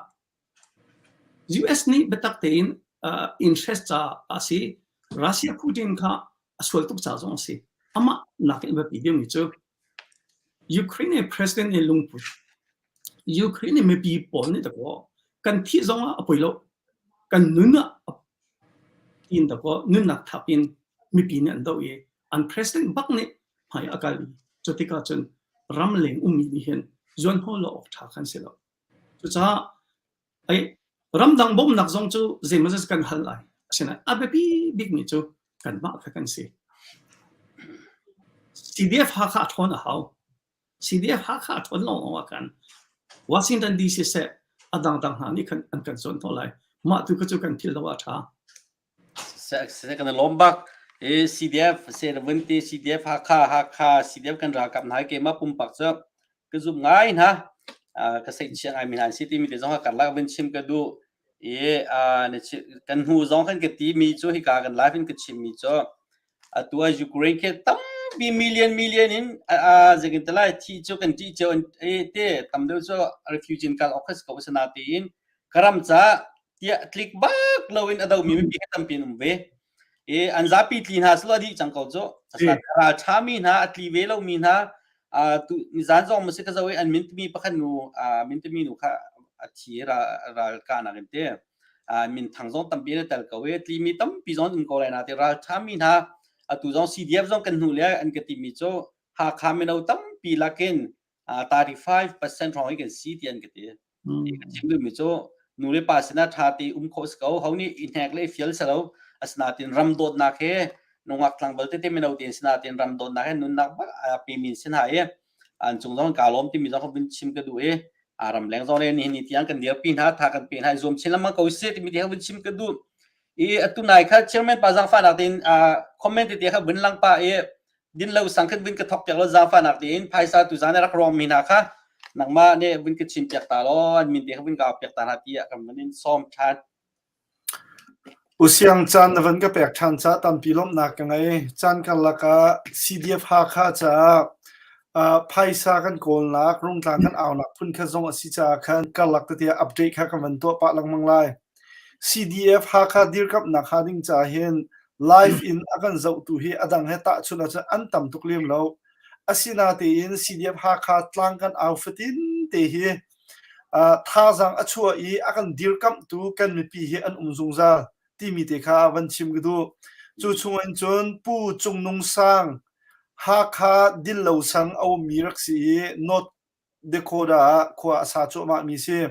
US nih biatak tein uh, interest ca a si. Russia Putin kha a sual tuk ca zong a si. Amah nakin a biapi deuhmi cu Ukraine president nih lungput Ukraine mipi pawl nih dakaw kan thih zong ah a poi lo kan nun ah tiin dakaw nunnak thap in mipi nih an doh i an president bak nih hmai a kal i cu tikah cun ramleng ummi nih hin zuanhaw lo awk ṭha kan si lo. Cucaah ai ramdang bawmhnak zong cu zeimawzat kan hal lai. Asinain a biapi bikmi cu kanmah kha kan si. CDF Hakha a ṭhawn a hau. CDF Hakha a ṭhawn lawng ah khan Washington DC seh a dangdang hna nih khan an kan zuanhnawh lai. Mah tu kha cu kan philh lo ah a ṭha. Se kan i lawm bak. I CDF se na vun ti CDF Hakha Hakha CDF kan ralkap hna keimah pumpak cu ka zumh ngai hna. Ka seihchia ngai mi hna an si timi te zong karlak vun chim ka duh. I kan hnu zong kan ka ti mi cu hika kan live in ka chim mi cu atu ah Ukraine khi tampi million million in zeitin te lai thi cu kan ṭih cio te tam deuh cu refugee kal awk ko sana tiin ka ram ca tiah tlik bak loin a domi mipi hi tampi an um ve. I an zapi tli hna silo a dih cang ko cu. Ral ṭhami hna a tli ve lomi hna tu nizan zong masi ka zo i an min timi pakhat nu min timi nu kha a thi ral kahnak in te min thang zong tampi an tel ko i tlimi tampi zong um ko lai na te ral ṭhami hna atu zong CDF zong kan hnu le an ka timi cu Hakha mino tampi lakin 35% hrawng hi kan si ti an ka ti. Ka chim duhmi cu nu le pa sinah ṭha te um khawh si ko. Ho nih i hnek le i fial si lo. Asinain ram dawtnak he Nungak tlangval tete mino tein sina tein ram dawtnak he nunnak bak a pemi an si hna i an cung zong ka lawm timi zong kha vun chim ka duh i a ram leng zong le nihin ni tiang kan dirpi hna tha kan pe hna i zuam chin lengmang ko sih timi te kha vun chim ka duh i atu nai kha chairman pa zaangfahnak tein comment tete kha vun lang pa i din lo sang khan vun ka thok piak lo zaangfahnak tein phaisa tu zan rak rawng mi hna kha nangmah nih vun ka chim piak ta law an min te kha vun ka piak ta hna ti ah kan vun in sawm than. Usiang caan na van ka pek ṭhan caah tampi lawmhnak ka ngei. Caan karlak ah CDF Hakha caah phaisa kan kawlnak, rungtlang kan aunak phunkhat zong a si caah khan karlak tete ah update kha kan van tuah pah lengmang lai. CDF Hakha dirkamhnak hnga ding caah hin live in a kan zohtu hi a dang he tahchunh ahcun an tam tuk lem lo. Asinatein CDF Hakha tlang kan au fatin te hi Thazaang a chuah i a kan dirkamhtu kan mipi hi an um zungzal timi te kha van chim ka duh. Cu chung in cun Pu Cung Nung Sang Hakha Dillo sang a ummi rak si i North Dakota ah khua a sa cuahmahmi si.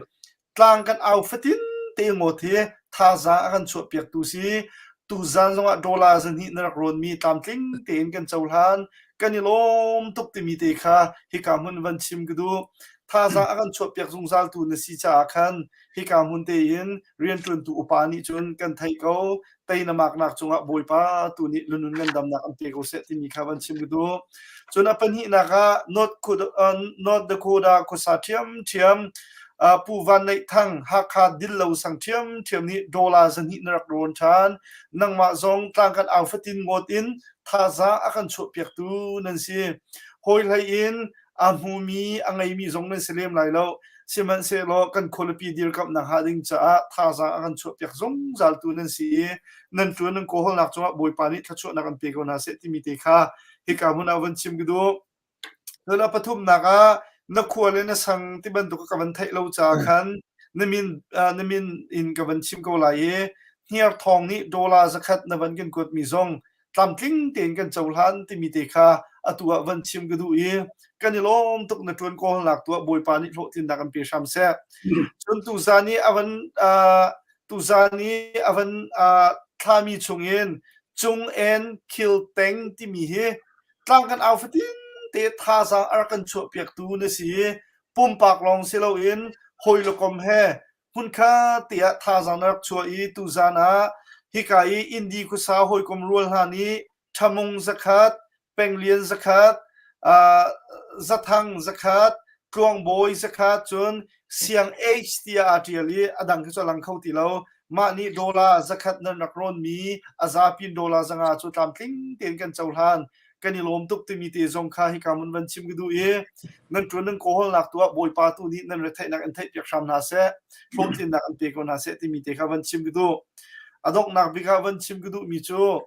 Tlang kan au fatin te ngawt hi thazaang a kan chuahpiaktu si. Tuzaan zongah dollar zahnih na rak rawnmi tlamtling tein kan cohlan. Kan i lawm tuk timi te kha hika hmun van chim ka duh. Thazaang a kan chuahpiak zungzaltu na si caah khan hika hmun tein rianṭuantu upa nih cun kan theih ko. Tei na maknak cungah Bawipa tu nih lunun ngandamnak an pe ko seh timi kha van chim ka duh. Cun a pahnihnak ah North, North Dakota khuasa ṭhiamṭhiam Pu Van Neih Thang Hakha Dillo sang ṭhiamṭhiam nih dollar zahnih na rak rawn ṭhan. Nangmah zong tlang kan au fatin ngawt in thazaang a kan chuahpiaktu nan si. Hawi hlei in a hmumi a ngeimi zong nan si lem lai lo. Sihmanhsehlaw kan khualipi dirkamhnak hnga ding caah thazaang a kan chuahpiak zungzaltu nan si i nan ṭuan nan kawhawlnak cungah Bawipa nih thluachuahnak an pe ko hna seh timi te kha hika hmun ah van chim ka duh. Cun a pathumnak ah na khua le na sang ti bantuk ka van theih lo caah khan na min na min in ka van chim ko lai i hniarthawng nih dollar zakhat na van kan kuatmi zong tlamtling tein kan cohlan timi te kha atu ah van chim ka duh i kan i lawm tuk na ṭuan kawlnak tu ah Bawipa nih hlawhtlinnak an pe hram seh. Cun tuzan i a van tuzan i a van thlami chungin Cung En Khil Teng timi hi tlang kan au fatin te thazaang a rak kan chuahpiaktu na si i pumpak lawng si loin hawi le kom he Hmunkhat tiah thazaang na rak chuah i tuzaan ah hika i Indi khuasa hawikom rual hna nih Ṭhamung zakhat, Penglian zakhat, uh, Zathang zakhat, Tluangbawi zakhat cun Siang H tiah aa ṭial i a dang khi cu a lang kho ti lo. Mah nih dollar zakhat nan rak rawnmi a zapi in dollar zanga cu tlamtling tein kan cohlan. Kan i lawm tuk timi te zong kha hika mun van chim ka duh i nan ṭuan nan kawhawlnak tu ah Bawipa tu nih nan retheihnak in theihpiak hram hna seh, hlawhtlinnak an pe ko hna seh timi te kha van chim ka duh. A donghnak bik ah van chim ka duhmi cu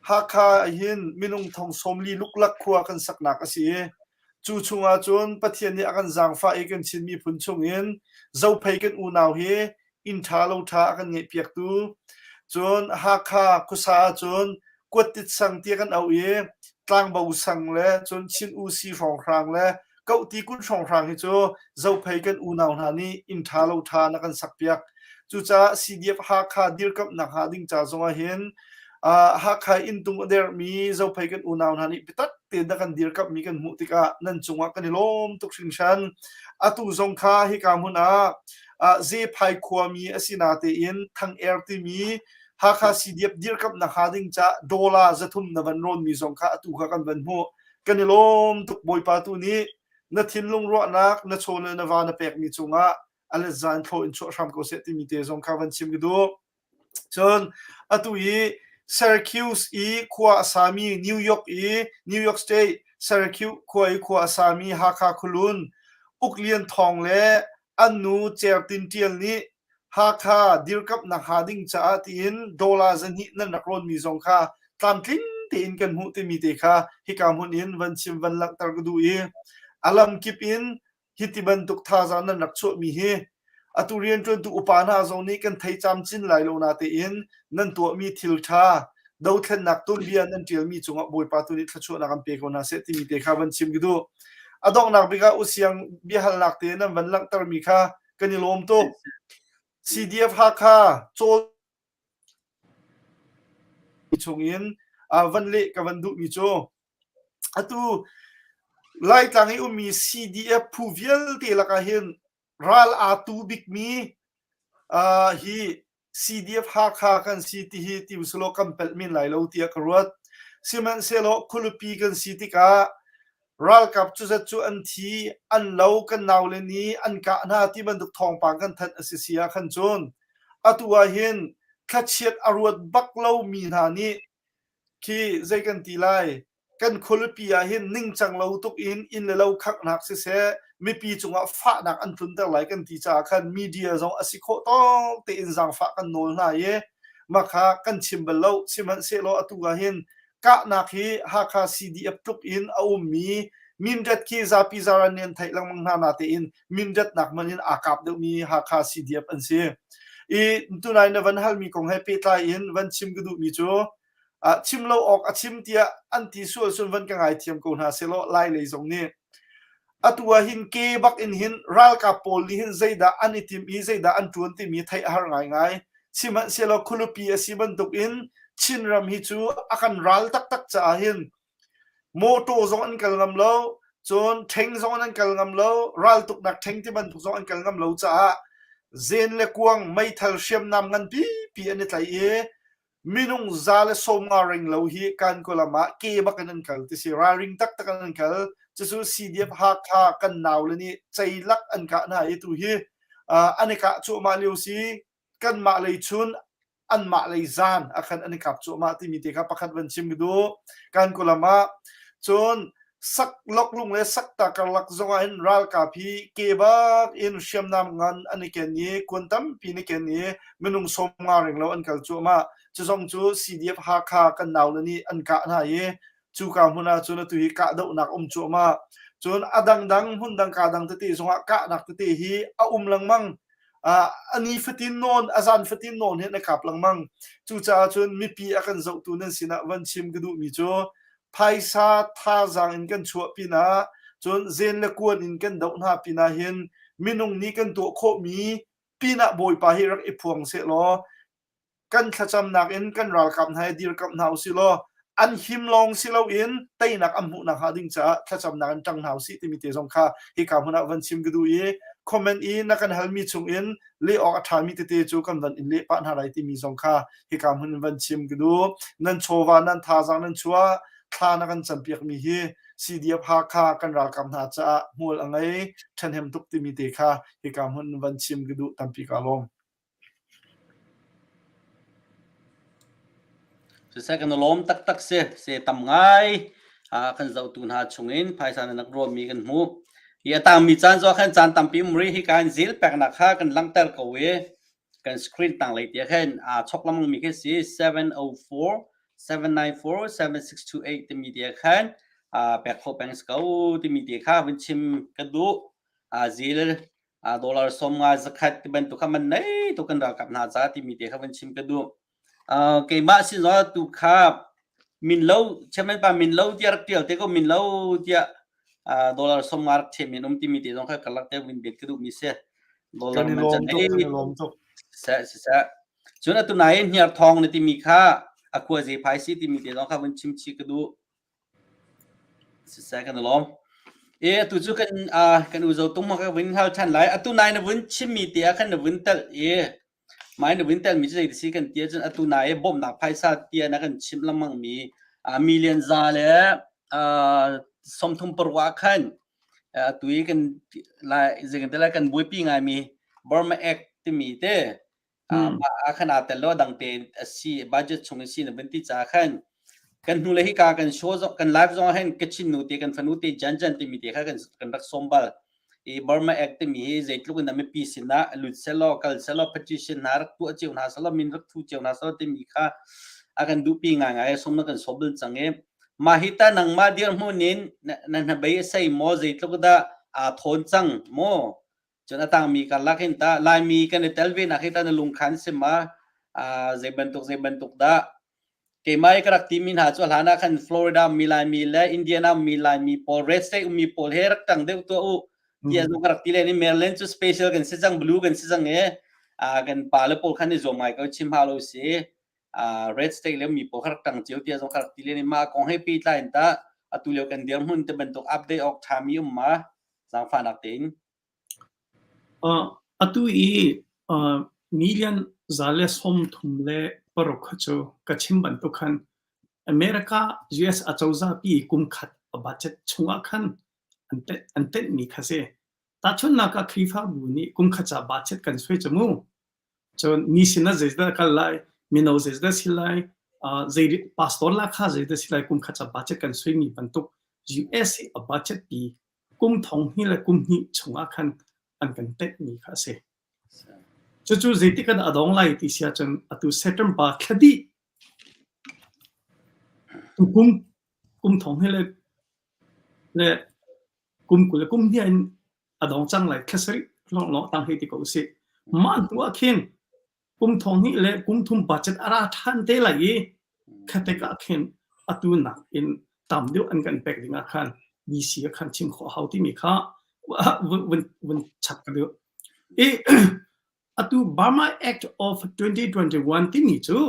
Hakha hin minung thong sawmli luklak khua kan saknak a si i cu chungah cun Pathian nih a kan zaangfah i kan Chin miphun chungin Zophei kan unau hi inn ṭha lo ṭha a kan ngeihpiaktu cun Hakha khuasa ahcun Kuattit sang tiah kan auh i Tlangbo sang le cun Chin Usi hrawnghrang le Kohti kun hrawnghrang hi cu Zophei kan unau hna nih inn ṭha lo ṭha na kan sakpiak. Cucaah CDF Hakha dirkamhnak hnga ding ca zongah hin Hakha inntung a dermi Zophei kan unau hna nih biatak tein na kan dirkamhmi kan hmuh tikah nan cungah kan i lawm tuk hringhran. Atu zong kha hika hmun ah Zephai khuami a si natein Thang Er timi Hakha CDF dirkamhnak hnga ding ca dollar 300 na van rawnmi zong kha atu kha kan van hmuh. Kan i lawm tuk Bawipa tu nih na thinlung ruahnak na chaw le na va na pekmi cungah a let zan thlaw in chuah hram ko seh timi te zong kha van chim ka duh. Cun atu i Syracuse i khua a sami New York i New York State Syracuse khua i khua a sami Hakha Khualun Uk Lian Thawng le an nu Cer Tin Ṭial nih Hakha dirkamhnak hnga ding caah tiin dollar 200 nan rak rawnmi zong kha tlamtling tein kan hmuh timi te kha hika hmun in van chim van langhter ka duh i a lamkip in hiti bantuk thazaang nan rak chuahmi hi atu rianṭuantu upa hna zong nih kan thei camcin lai lo natein nan tuahmi thil ṭha dothlennak tuanbia nan ṭialmi cungah Bawipa tu nih thluachuahnak an pe ko hna seh timi te kha van chim ka duh. A donghnak bik ah usiang biahalnak te nan van langhtermi kha kan i lawm tuk. CDF Hakha cawl chungin. Van leh ka van duhmi cu atu Laitlang i ummi CDF phu vialte lakah hin ral aa tu bikmi hi CDF Hakha kan si ti hi ti usulaw kan pelh men lai lo tiah ka ruat. Sihmanhsehlaw khualipi kan si tikah ralkap cuzat cu an thi, an lo, kan naule nih an kah hna ti bantuk thawngpang kan thanh a si si ah khan cun atu ah hin thlachiat a ruat bak lomi hna nih khi zei kan ti lai kan khualipi ah hin ningcang lo tuk in inn le lo khanghnak siseh mipi cungah fahnak an tlunter lai kan ti caah khan media zong a si khawh tawk tein zaangfah kan nawl hna i mah kha kan chim bal lo. Sihmanhsehlaw atu ah hin kahnak hi Hakha CDF tluk in a ummi Mindat khi zapi zaran nih an theih lengmang hna natein Mindat nak hmanh in aa kap deuhmi Hakha CDF an si. I tunai na van halmi kong he pehtlai in van chim ka duhmi cu chim lo awk a chim tiah an ti sual cun van ka ngaithiam ko hna sehlaw Lai lei zong nih atu ah hin ke bak in hin ralkap pawl nih hin zeidah an i tim i zeidah an ṭuan timi theih a har ngaingai. Sihmanhsehlaw khualipi a si bantuk in Chinram hi cu a kan ral taktak caah hin mawṭaw zong an kal ngam lo, cun ṭheng zong an kal ngam lo, raltuknak ṭheng ti bantuk zong an kal ngam lo caah zen le kuang meithal hriamnam ngan pipi an i tlaih i Minung 150 reng lo hi Kankaw ah ke bak in an kal ti si. Ralring taktak in an kal. Cucu CDF Hakha kan naule nih ceilak an kah hna i tu hi an i kah cuahmah lio si. Kanmah lei chun anmah lei zan ah khan an i kap cuahmah timi te kha pakhat van chim ka duh. Kankaw lam ah cun Saklok le sakta karlak zongah hin ralkap hi ke bak in hriamnam ngan an i ken i kuan tampi an i ken i minung 50 renglo an kal cuahmah. Cu zong cu CDF Hakha kan naule nih an kah hna i cuka hmun ah cun atu hi kahdohnak um cuahmah. Cun a dangdang hmundang kaa dang tete zongah kahnak tete hi a um lengmang. Uh, a ni fatin nawn, a zan fatin nawn hin a kap lengmang. Cucaah cun mipi a kan zohtu nan sinah van chim ka duhmi cu phaisa thazaang in kan chuah pinah cun zen le kuan in kan doh hna pinah hin minung nih kan tuah khawhmi pinah Bawipa hi rak i phuang sehlaw kan thlacamnak in kan ralkap hna hi dirkamh hna usih law an him lawng si loin teinak an hmuhnak hnga ding caah thlacamnak in ṭang hna usih timi te zong kha hika hmun ah van chim ka duh i comment i na kan halmi chung in leh awk a ṭhami tete cu kan van in leh pah hna lai timi zong kha hika hmun in van chim ka duh. Nan chawva, nan thazaang nan chuah, thla na kan campiakmi hi CDF Hakha kan ralkap hna caah hmual a ngei, ṭhahnem tuk timi te kha hika hmun in van chim ka duh tampi kaa lawm. Siseh kan i lawm taktak si. Se tam ngai kan zohtu hna chungin phaisa na rak ruahmi kan hmuh. Hi a tangmi caan zong khan caan tampi um rih. Hika in zil peknak kha kan langhter ko i kan screen tanglei te khin aa chok lengmangmi khi si 704 794 7628 timi te khan pek khawh peng si ko timi te kha vun chim ka duh. Zil dollar 50 zakhat ti bantuk kha man nei tuk kan ralkap hna ca timi te kha van chim ka duh. Keimah sin zong tu kha min lo chairman pa min lo tiah rak tial te ko min lo tiah dollar 50 rak chem in um timi te zong kha karlak te win bet ka duh mi si. Dollar man chan ei se se se cun atu nai hniar thong na timi kha akua ze phai si timi te zong kha vun chim chi ka duh. Siseh kan i lawm. E atu cu kan uh, kan u zo tung ma ka vun hal than lai. Atu nai na vun chimmi te ah khan na vun telh i mai na vun telh mi cu zei ti si kan ti ahcun atu nai i bawmhnak phaisa tia na kan chimh lengmang mi uh, million za le uh, 36 ah khan atu i kan lai zei kan ti lai kan buaipi ngai mi Burma Act timi te mah ah khan aa tel lo dang te a si budget chung in si na vun ti ca khan kan hnu le hika kan show zong kan live zong ah hin Kachin nu te kan fanu te Jan Jan timi te kha kan kan rak som bal i Burma Act timi hi zeitluk in mipi sinah lut selaw kal selaw petition hna rak tuah cio hna selaw min rak thu cio hna selaw timi kha a kan duhpi ngaingai som na kan so bal cang i mah hi ta nangmah dirhmun in na hnabei a sei maw zeitluk dah aa thawn cang maw Cun a tangmi karlak hin tah Laimi kan i tel ve nak hi tah na lungkhan si ma? Zei bantuk zei bantuk dah? Keimah i ka rak timi hna cu hlan ah khan Florida mi Laimi le Indiana mi Laimi pawl Red State ummi pawl he rak ṭang deuh tuah u tiah zong ka rak ti len i Maryland cu special kan si cang blue kan si cang i kan pa le pawl khan i zuam ngai ko chim hau lo si. Red State le mi pawl kha rak ṭang cio tiah zong kha rak ti len i mah kong he pehtlai in tah atu lio kan dirhmun te bantuk update awk ṭhami um ma zaangfahnak tein? Atu i million 136 kha cu ka chim bantuk khan America US acozah pi kum khat a budget chungah khan an tenhmi kha si. Tahchunhnak ah Khrihfabu nih kum khat ca budget kan suai cu mu. Cun mi sinah zeidah kal lai, mino zeidah si lai, zei pastor la kha zeidah si lai kum khat ca budget kan suaimi bantuk US i a budget pi kum thong hnih le kum hnih chungah khan an kan tenhmi kha a si. Cucu zeitik ah dah a dong lai ti si ahcun atu September thla dih tukum kum thong hnih le le kum 20 le kum hnih in a dong cang lai thla sarih lawnglawng tang hei ti ko usih. Mah hnu ah khin kum thong hnih le kum thum budget a ra ṭhan te lai i khatek ah khin atu nak in tam deuh an kan pek ding ah khan DC ah khan chim khawh hau timi kha vun vun chap ka duh. I atu Burma Act of 2021 timi cu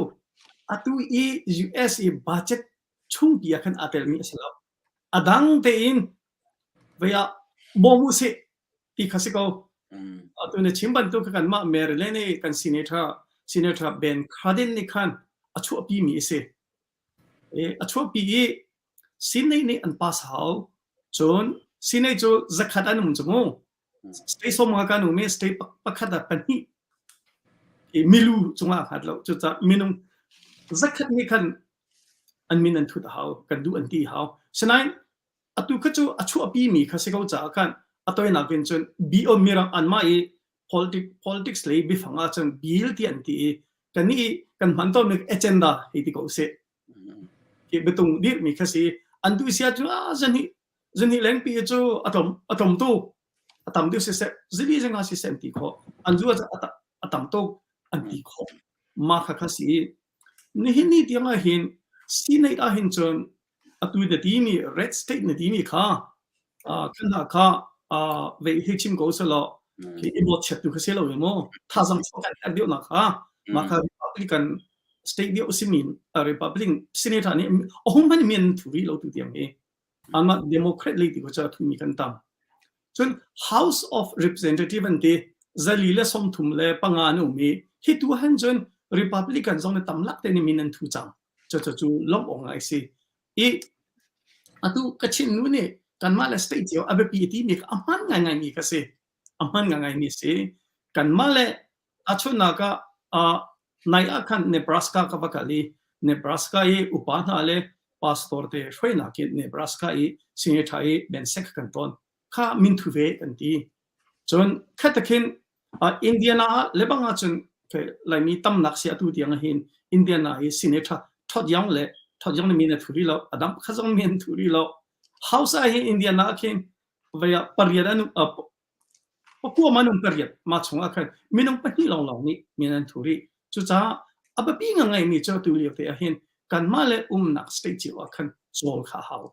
atu i US i budget chungpi ah khan aa telmi a si lo. A dang tein vei ah bawm usih ti kha si ko. Atu na chim bantuk kha kanmah Maryland i kan senator Senator Ben Cardin nih khan a chuahpi mi a si. A chuahpi i Senate nih an pass hau. Cun Senate cu zakhat an um cu mu. State 50 kan um i state pakhat ah pahnih i milu cungah hngat lo. Cucaah minung zakhat nih khan an min an thut a hau, kan duh an ti hau. Sinain atu kha cu a chuahpi mi kha si ko caah khan a toinak in cun bi on mirang anmah i politics politics lei biafang ah cun bill ti an ti i kan i kan hman tawnmi agenda hei ti ko usih. Hi biatung dirhmi kha si an duh sia cu ah zani zani lengpi cu a tlom a tlom tu a tam deuh siseh zili zinga siseh an ti khawh an zu a tam tuk an ti khawh mah kha kha si nihin ni tiang ah hin Senate ah hin cun atu na timi red state na timi kha kan hna kha ve hi chim ko selaw khi i bawt chiat tu kha si lo mu thazang chuak kan herh deuh nak kha mah kha Republican state deuh simi Republican senator nih a hung hman mi an thu rih lo tu tiang hi anmah Democrat lei ti ko cu a thumi kan tam cun House of Representative an ti 135 an um i hi tu han cun Republican zong nih tam lak te nih min an thu cang cucu cu lawmh awk ngai si i atu Kachin nu nih kanmah le state cio a biapi timi kha a hman ngaingai mi kha si a hman ngaingai mi si kanmah le tahchunhnak ah nai ah khan Nebraska ka va kal i Nebraska i upa hna le pastor te hruainak in Nebraska i senator i Ben Sack kan ton kha minthu ve kan ti cun khatakhin Indiana ah lebang ahcun Laimi tamnak si atu tiang hin Indiana hi senator Todd Young le Todd Young nih min a thu rih lo adam kha zong min an thu rih lo House ah hin Indiana ah khin vei ah pariat an pakua man um pariat ma chung ah khan minung pahnih lawnglawng nih min an thu rih cucaah a biapi ngai mi cu atu lio te ah hin kanmah le umnak state cio ah khan cawl kha hau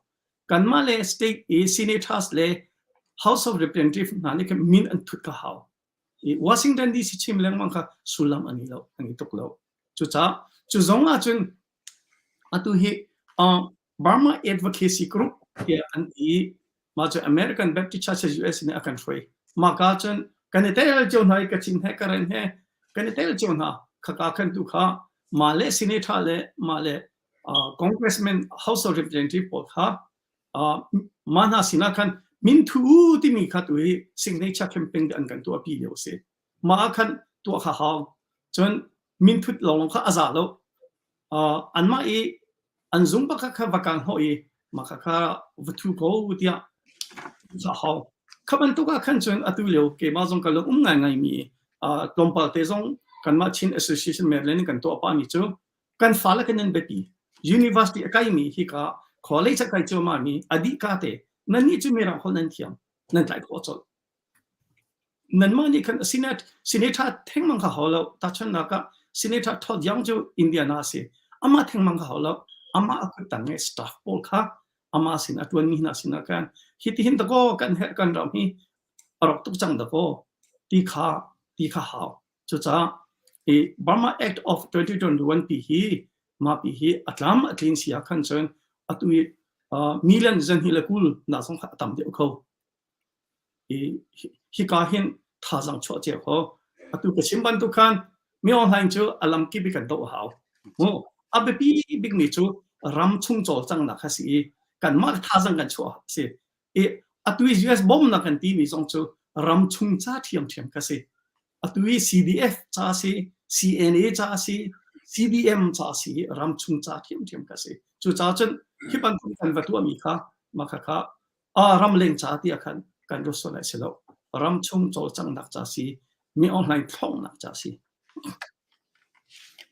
kanmah le state i senators le House of Representatives hna nih khan min an thut ka hau. I Washington DC chim lengmang kha sullam an i lo, an i tuk lo. Cucaah cu zong ah cun atu hi uh, Burma Advocacy Group tiah an ti mah cu American Baptist Church US nih a kan hruai. Mah ka cun kan i tel cio hna i Kachin he Karen he kan i tel cio hna. Khaka khan tu kha mah le senator le mah le congressman House of Representative pawl kha mah hna sinah khan minthu timi kha tu hi signature campaign an kan tuahpi lio a si. Mah ah khan tuah kha hau. Cun minthut lawng kha a za lo. Anmah i an zung pakhat kha va kang hnawh i mah kha kha va thu ko tiah a hau. Kha bantuk ah khan cun atu lio keimah zong ka lung um ngaingai mi tlawmpal te zong kanmah Chin Association Maryland in kan tuah pahmi cu kan fale kan in biapi university a kaimi hika college a kai cuahmah mi a dih ka te nannih cu mirang holh nan thiam nan tlai khawh colh nanmah nih khan senate senator thengmang kha hau lo tahchunhnak ah senator Todd Young cu Indiana a si amah thengmang kha hau lo amah a kut tang i staff pawl kha amah sin a tuanmi hna sinah khan hitihin dakaw kan herh kan ram hi a rawk tuk cang dakaw ti kha ti kha hau cucaah. I Burma Act of 2021 pi hi mah pi hi a tlam a tlin si ah khan cun atu i million zan hi le kul na zong kha a tam deuh kho. I hika hin thazaang chuah cio kho. Atu ka chim bantuk khan mi online cu a lam kip i kan doh a hau. Mu a biapi bikmi cu ram chung cawlcanghnak kha si i kanmah thazaang kan chuah a si. I atu i US bawmnak kan timi zong cu ram chung ca ṭhiamṭhiam kha si. Atu i CDF ca si, CNA ca si, CDM ca si, ram chung ca ṭhiamṭhiam kha si. Cucaah cun hi bantuk kan va tuahmi kha mah khakha a ramleng ca tiah khan kan ruat sual lai si lo. Ram chung cawlcanghnak ca si, mi online thlongnak ca si.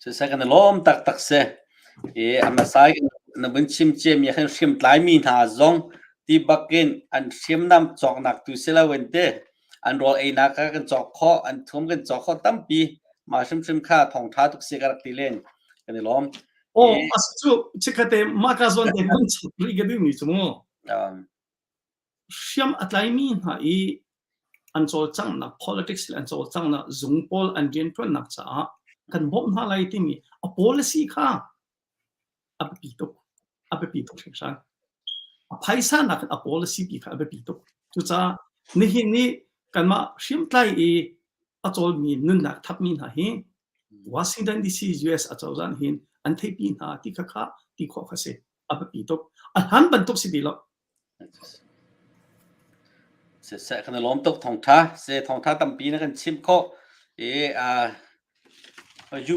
Siseh kan i lawm taktak si. I a hmasa i na vun chim ciami khan hriamtlaimi hna zong ti bakin an hriamnam cawknak tu si loin ti an rawl einak kha kan cawk khawh, an thum kan cawk khawh tampi. Mah hrimhrim kha thawngṭha tuk si ka rak ti len. Kan i lawm. Aw, a si cu chikkhatte mah ka zawn te vun chim rih ka duhmi cu mu. Hriam a tlaimi hna i an cawlcanghnak politics le an cawlcanghnak zung pawl an rianṭuannak caah kan bawmh hna lai timi a policy kha a biapi tuk. A biapi tuk hringhran. A phaisa nakin a policy pi kha a biapi tuk. Cucaah nihin ni kanmah hriamtlai i a cawlmi nunnak thapmi hna hi Washington DC US acozah nih hin an theihpi hna ti kha kha ti khawh kha si. A biapi tuk. A hlan bantuk si ti lo. Siseh kan i lawm tuk thawngṭha. Se thawngṭha tampi na kan chimh khawh. I uh,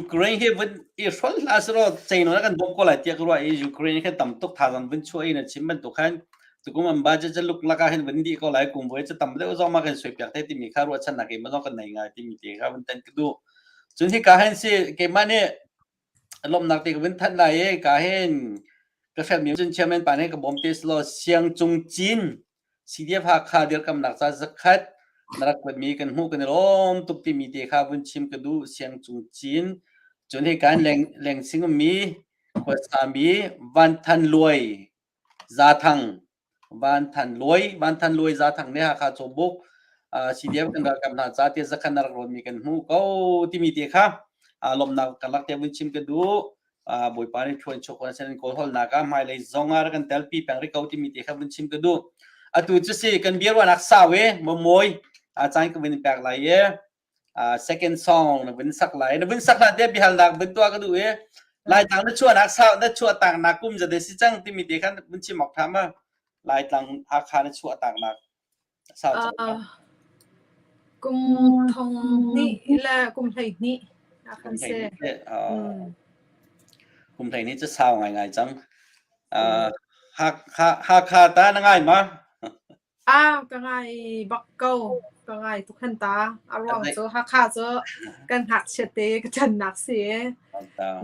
Ukraine hi vun i hrol hlah selaw ceino na kan bawmh ko lai tiah ka ruah i Ukraine khan tam tuk thazaang vun chuah i na chim bantuk khan tukum an budget cu luklak ah hin vun dih ko lai kum voi cu tam deuh zong ma kan suaipiak te timi kha ruahchannak in zong kan nei ngai timi te kha vun tan ka duh. Cun hika hin si keimah nih lawmhnak te ka vun thanh lai i ka hin ka hrelmi cun chairman pa nih ka bawm te selaw Siang Cung Cin CDF Hakha dirkamnak ca zakhat na rak kuatmi kan hmuh kan i lawm tuk timi te kha vun chim ka duh Siang Cung Cin cun hi kan leng lengsing ummi khuasami Van Than Luai Zathang Van Than Luai, Van Than Luai Zathang nih Hakha Cawbuk CDF kan ralkap hna ca tiah zakhan na rak rawnmi kan hmuh ko timi te kha lawmhnak karlak te vun chim ka duh. Bawipa nih thluan chuak sen in kawl holnak ah hmailei zong ah rak kan telpi peng rih ko timi te kha vun chim ka duh. Atu cu si kan biaruahnak sau e mawi caan ka vun pek lai e. Second song na vun sak lai na vun sak hlan te biahalnak vun tuah ka duh i Laitlang na chuahnak sau na chuah taknak kum zat si cang timi te khan vun chim awk tha ma Laitlang Hakha na chuah taknak sau cang Kum thong hnih le kum 12 a kan si. Kum 12 cu sau ngaingai cang. Hakha ta na ngai ma? Ah, ka ngai bak ko. Ka ngai tuk hen ta. A ruang cu Hakha cu kan ngakchiat te ka ṭannak si i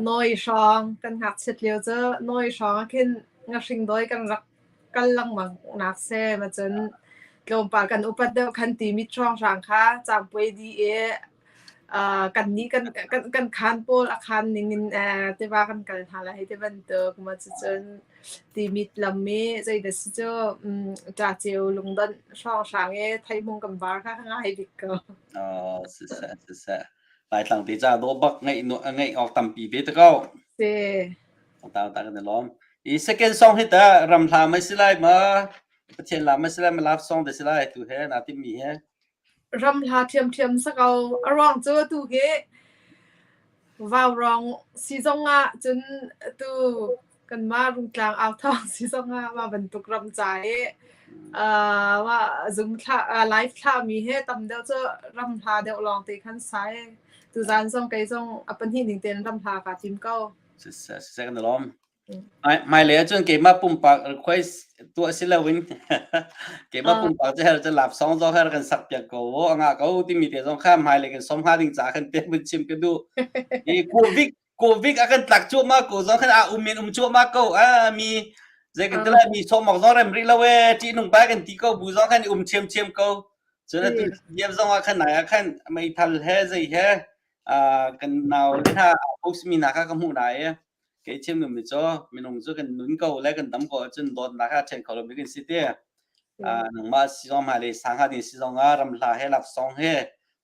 Nawi hrawng kan ngakchiat lio cu Nawi hrawng ah khin ngahring dawi kan rak kal lengmang nak si. Ma cun tlawmpal kan upat deuh khan Timit hrawnghrang kha Cangpuai di i uh, kan nih kan kan kan khaan pawl a khaan ning in uh, tiva kan kal hna lai hei ti bantuk ma cucun Timit lam i zeidah si cu um, ṭaceu lungdonh hrawnghrang i theihmung kan bar kha ka ngai bik ko. Oh, siseh siseh. Laitlang te ca dawh bak ngaih ngaih awk tampi ve te ko. Si. Ta ta kan i lawm. I second song hi ta ram hla mai si lai ma Pathian la mai si lai ma love song te si lai tu he na tim mi he. Ram hla ṭhiamṭhiam si ko. A ruang cu atu hi vaurawng si zongah cun atu kanmah Rungtlang authawng si zongah mah bantuk ram ca i uh, mah zung thla uh, live thlahmi hi tam deuh cu ram hla deuh lawng te khan sai. Tuzaan zong kei zong a pahnih ning tein ram hla kaa tim ko. Siseh, siseh kan i lawm. Hmailei ahcun keimah pumpak request tuah si loin keimah pumpak cu her cu love song zong her kan sak piak ko u a ngah ko timi te zong kha hmailei kan som hnga ding caah khan te vun chim ka duh. I COVID COVID a kan tlak cuahmah ko zong khan a um in um cuahmah ko a mi zei kan ti lai mi sawm awk zong rem rih lo e ṭihnung bai kan ti ko bu zong khan i um ṭhiamṭhiam ko. Cun atu CDF zong ah khan nai ah khan meithal he zei he kan nau le hna post mi hna kha ka hmuh hna i Kei chim duhmi cu minung cu kan nun ko le kan dam ko ahcun dawtnak he aa ṭhen kho lomi kan si ti. Nangmah si zong hmailei sang hnga ding si zong ah ramhla he laksawng he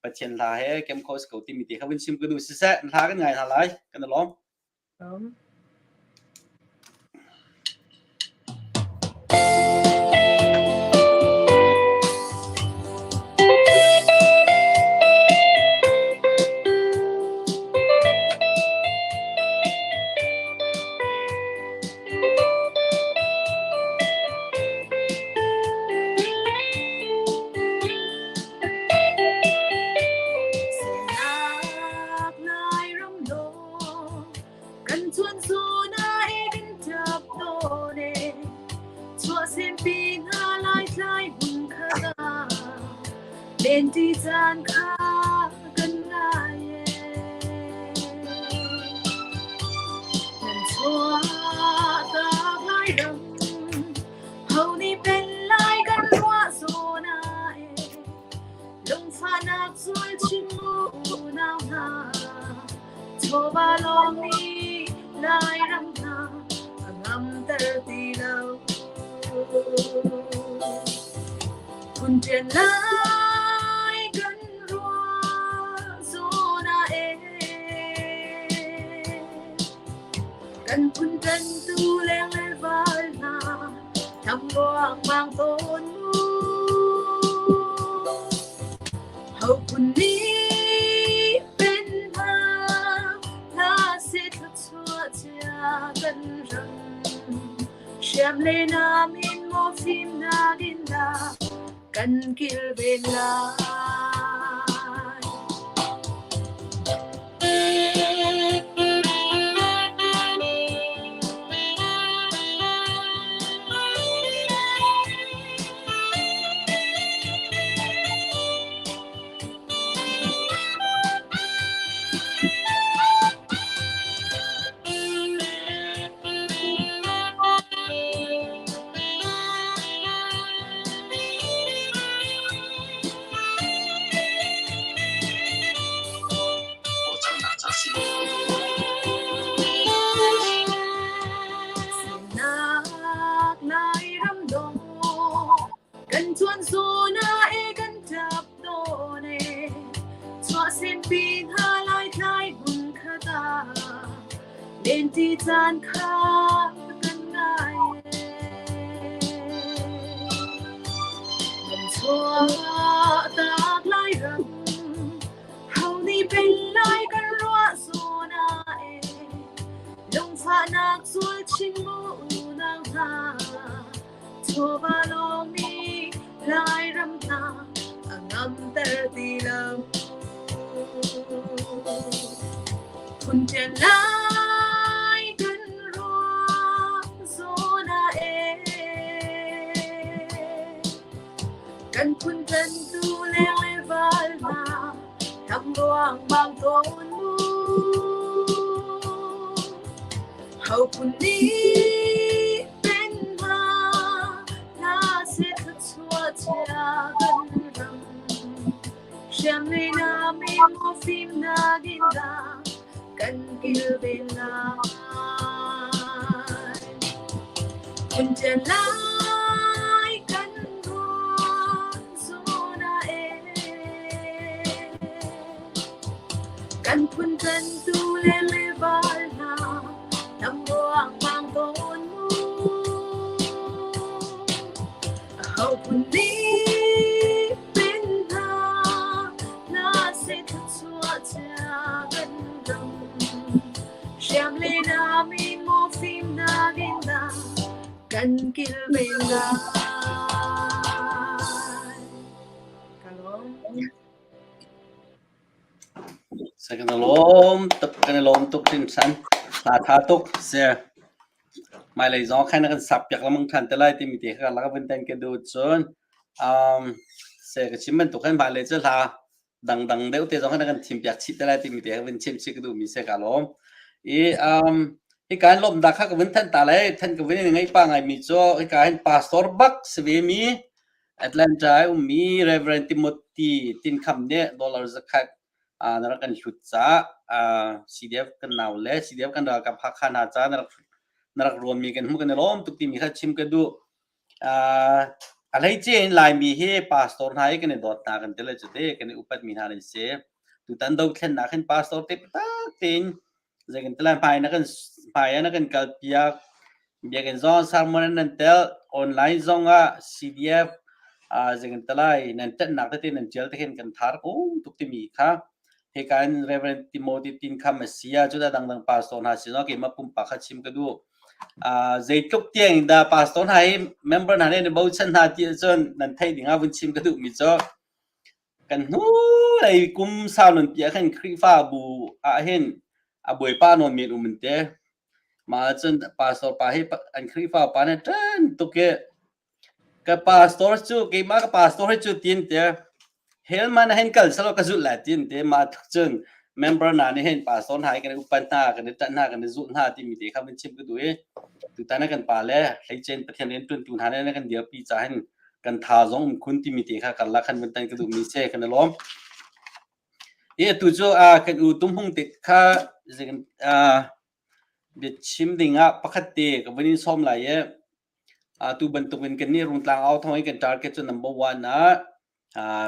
Pathian hla he kem kho si ko timi te kha vun chim ka duh siseh hla kan ngai hna lai kan i lawm. Sinak lai ram dawh kan chuan zawn ah e kan ṭap tawn e chuahsempi hna lai tlai hmun khat ah lenti caan kha kan ngai e nan chuah tak lai ram ho nih pen lai kan ruah zawn ah e Lungfahnak zual chin mu unau hna, chawva lawng nih Lairam hna a ngamter ti lo. Phun ṭian lai kan ruah zawn ah ee, kan phun ṭantu leng le val hna Thang ruangmang tawn mu. Ho phun nih pen hna hla se thluachuah cia kan ram. Hriam le nam in maw fimnak in dah kan kilven lai. Sinak Lairam dawh kan tuan zawn ah e kan ṭap tawn e chuahsempi hna Laitlai hmun khat ah lenti caan kha kan ngai e. Kan chuah tak Lairam ho nih pen lai kan ruah zawn ah e lungfahnak zual chin mu unau hna chawva lawng nih Lairam hna a ngamter ti lo. Phun ṭian lai kan ruah zawn ah ee kan phun ṭantu leng le val hna tam ruangmang tawn mu. Ho phun nih pen hna hna seh thluachuah chia kan ram. Hriamnei na mi maw fimnak in dah kan kilven lai. Phun ṭian lai kan ruah zawn ah ee. Kan phun ṭantu le le val hna lam ruangmang tawn mu. Aho phun nih pen hna hna seh thluachuah chia kan ram. Hriam le nam in maw fimnak in dah kan kilven lai. Ka lawm. Kan i lawm tuk, kan i lawm tuk hringhran. Hla tha tuk si. Hmailei zong khan na kan sak piak lengmang ṭhan te lai timi te kha lak vun tan ka duh cun um, se ka chim bantuk khan hmailei cu hla dangdang deuh te zong khan na kan thim piak chih te lai timi te kha vun chim chih ka duhmi si ka lawm. I um, hika hin lawmhnak kha ka vun thanh ta lai. Thanh ka vun in ngaih pa ngaimi cu hika hin pastor bak si ve mi Atlanta i ummi Reverend Timothy Tinkham nih dollar zakhat na rak kan hlut caah CDF kan nau le CDF kan ralkap Hakha hna ca na rak na rak ruammi kan hmuh kan i lawm tuk timi kha chim ka duh. A hleice in Laimi hi pastor hna hi kan i dawt hna kan ti le cu te kan i upatmi hna nan si. Tutan dothlennak hin pastor te tak tein zei kan ti lai hmai na kan hmai ah na kan kal piak biakinn zong sermon nan tel online zong ah CDF zei kan ti lai nan ṭanhnak tete nan ṭial te khin kan thar ko tuk timi kha hika in Reverend Timothy Tin Kham a si ah cudah dangdang pastor hna sin keimah pumpak kha chim ka duh. Zeitluk tiang dah pastor hna hi member hna nih nan bochan hna ti ahcun nan theih ding ah vun chim ka duhmi cu kan hnulei kum sau nunpi ah khan Khrihfabu ah hin a bawipa nawn men um an te. Mah ahcun pastor pa hi an Khrihfa pa nih ṭan tuk i Ka pastor cu keimah ka pastor hi cu tin te hell man hen kal salo ka zulh lai tin te ma cun member hna nih hin pastor hna hi kan i upat hna kan i ṭanh hna kan i zulh hna timi te kha van chim ka duh i tutan ah kan pa le hleicen Pathian rian ṭuantu hna nih kan dirpi ca hin kan tha zong um khun timi te kha karlak khan van tan ka duhmi si kan i lawm. I atu cu kan u Tum Hung te kha biachim ding ah pakhat te ka vun in sawm lai i Atu bantukin kannih Rungtlang au thawng i kan target cu number one ah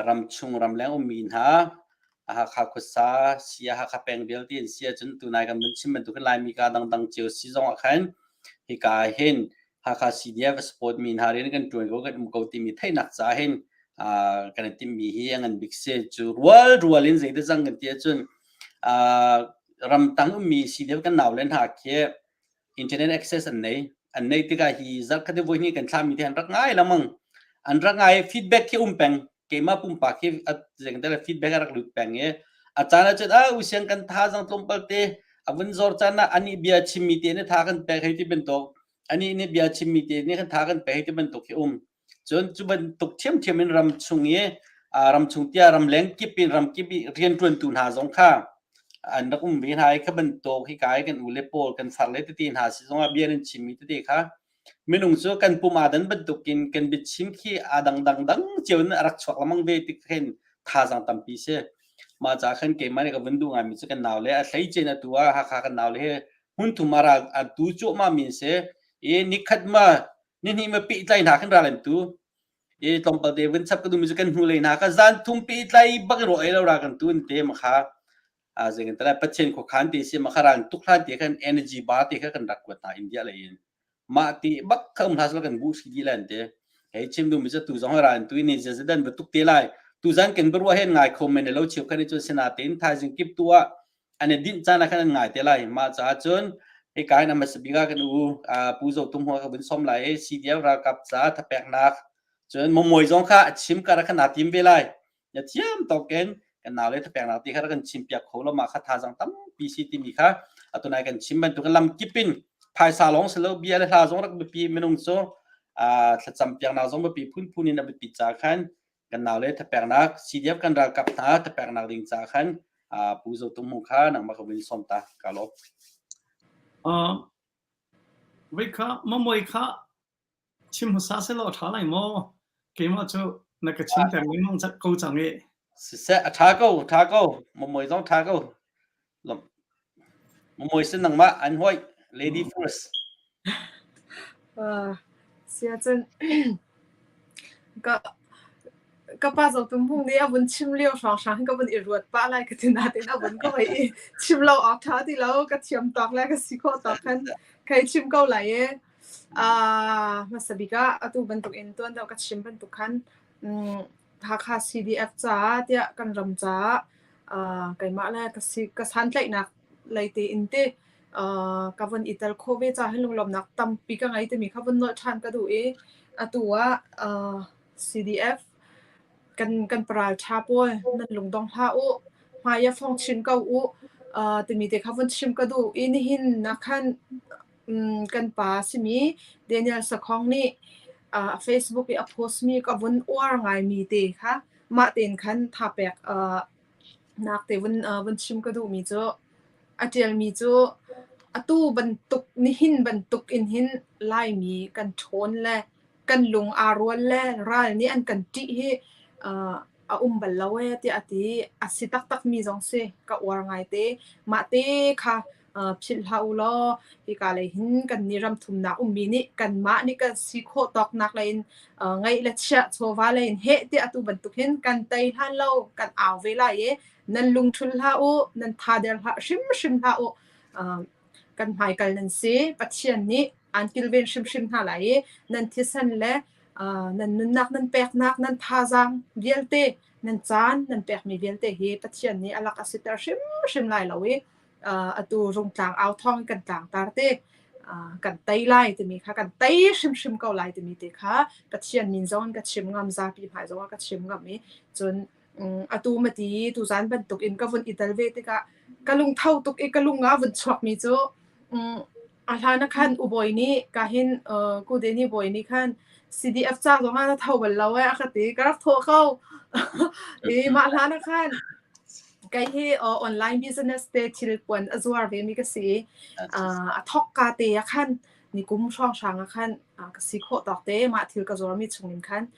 ramchung ramleng ummi hna Hakha khuasa sia Hakha peng vialte an si ahcun tunai kan vun chim bantukin Laimi ka dangdang cio si zong ah khan hika ah hin Hakha CDF a support mi hna rian kan ṭuan ko kan um ko timi theihnak caah hin kan i timhmi hi a ngan bik si. Cu rual rual in zeidah cang kan ti ahcun ramtang ummi CDF kan naule hna khi internet access an nei. An nei tikah hi zarhkhat i voihnih kan thlahmi te an rak ngai lengmang. An rak ngai feedback khi um peng. Keimah pumpak khi zengdel feedback a rak lut peng i a caan ahcun ah usiang kan thazaang tlawmpal te a vun zor caan ah anih bia chimmi te nih tha kan pek hei ti bantuk anih nih bia chimmi te nih kan tha kan pek hei ti bantuk khi um. Cun cu bantuk ṭhiamṭhiam in ram chung i ram chung tiah ramleng kip in ram kip i rianṭuantu hna zong kha an rak um ve hna i kha bantuk hika i kan ule pawl kan farle tete hna si zongah bia nan chimmi tete kha minung cu kan pum aa dan bantukin kan biachim khi aa dang dang dang cio in a rak chuak lengmang ve tik khin thazaang tampi si. Mah caah khan keimah nih ka vun duh ngaimi cu kan naule a hleice in atu ah Hakha kan naule hi hmun thum ah ral an tu cuahmah mi an si i nikhat ma nihnih ma pehtlai hna khan ral an tu i tlawmpal te vun chap ka duhmi cu kan hnulei hna kha zan thum pehtlai bak in ro ei lo ra kan tu an te ma kha a zei kan tala Pathian khuakhan te si ma kha ral tuk hlan te khan energy bar te kha kan rak kuat hna India lei in mah ti bak kha um hla kan bu si di lan te hei chim duhmi cu tu zong ra an tu ni zedan ba tuk te lai tu zan kan berua hen ngai kho men lo chiu khan chu sina te in thaizing kip tu ah an i dinh caan ah khan an ngai te lai. Mah caah cun hika hin a hmasa bik ah kan u Pu Zo Tum Hua ka vun sawm lai i CDF ralkap ca thapeknak cun Momawi zong kha a chim kar ah khan aa tim ve lai. Na thiam tawk in kan nau le thapeknak ti kha rak kan chim piak kho lo mah kha thazaang tampi si timi kha atunai kan chim bantukin lam kip in phaisa lawng si lo bia le hla zong rak biapi minung cu thlacam piaknak zong biapi phunphun in a biapit ca khan kan nau le thapeknak CDF kan ralkap hna thapeknak ding ca khan Pu Zo Tum Hmung kha nangmah ka vun sawm ta ka lawm. Voi kha mamoi kha chim hmasa selaw a ṭha lai maw? Keimah cu na ka chimter lengmang ko cang i. Siseh a ṭha ko, ṭha ko. Mamoi zong ṭha ko. Mamoi sin nangmah an hoi. Lady first. Siacun ka ka pa zo tum hung nih a vun chim lio hrawnghrang ka vun i ruat pah lai ka ti nain a vun ka hoi i chim lo awk ṭha ti lo ka thiam tawk le ka si khawh tawk khan kai chim ko lai i hmasa bik ah atu bantuk in tuan deuh ka chim bantuk khan Hakha CDF caah tiah kan ram caah keimah le ka si ka santlaihnak lei tein te ka vun i tel khawh ve caah hin lunglawmhnak tampi ka ngei timi kha vun nolh ṭhan ka duh i atu ah CDF kan kan paral ṭha pawl nan lungdong hlah u hmai ah fong chin ko u timi te kha vun chim ka duh i nihin nak khan kan pa simi Daniel Sakhong nih a Facebook i a post mi ka vun uar ngaimi te kha mah tein khan thapek nak te vun vun chim ka duhmi cu a ṭialmi cu atu bantuk nihin bantuk in hin Laimi kan ṭhawn le kan lung aa rual le ral nih an kan ṭih hi a um bal lo ee tiah a ti. A si taktakmi zong si. Ka uar ngaite. Mah te kha. Philh hlah u law hika lei hin kan nih ram thumnak ummi nih kanmah nih kan si khawh tawknak lei in ngeih le chiah chawva lei in heh tiah atu bantuk hin kan tei hlan lo kan au ve lai i nan lungthul hlah u nan tha der hlah hrimhrim hlah u kan hmaikal nan si Pathian nih aan kilven hrimhrim hna lai i nan thisen le nan nunnak nan peknak nan thazaang vialte nan caan nan pekmi vialte hi Pathian nih a lak a siter hrimhrim lai lo i atu rungtlang au thawng kan tlangtar te kan tei lai timi kha kan tei hrimhrim ko lai timi te kha Pathian min zong in ka chim ngam zapi hmai zong ah ka chim ngam i cun atu mati tuzan bantuk in ka vun i tel ve tikah ka lungtho tuk i ka lung ah vun chuakmi cu A hlan ah khan ubawi nih kahin Kudeni bawi nih khan CDF ca zong ah na tho bal lo ee a ka ti. Ka rak thawh ko. I mah hlan ah khan kei hi online business te thil puan a zuar ve mi ka si i a thawk ka te ah khan nikum hrawnghrang ah khan ka si khawh tawk te mah thil ka zuar mi chung in khan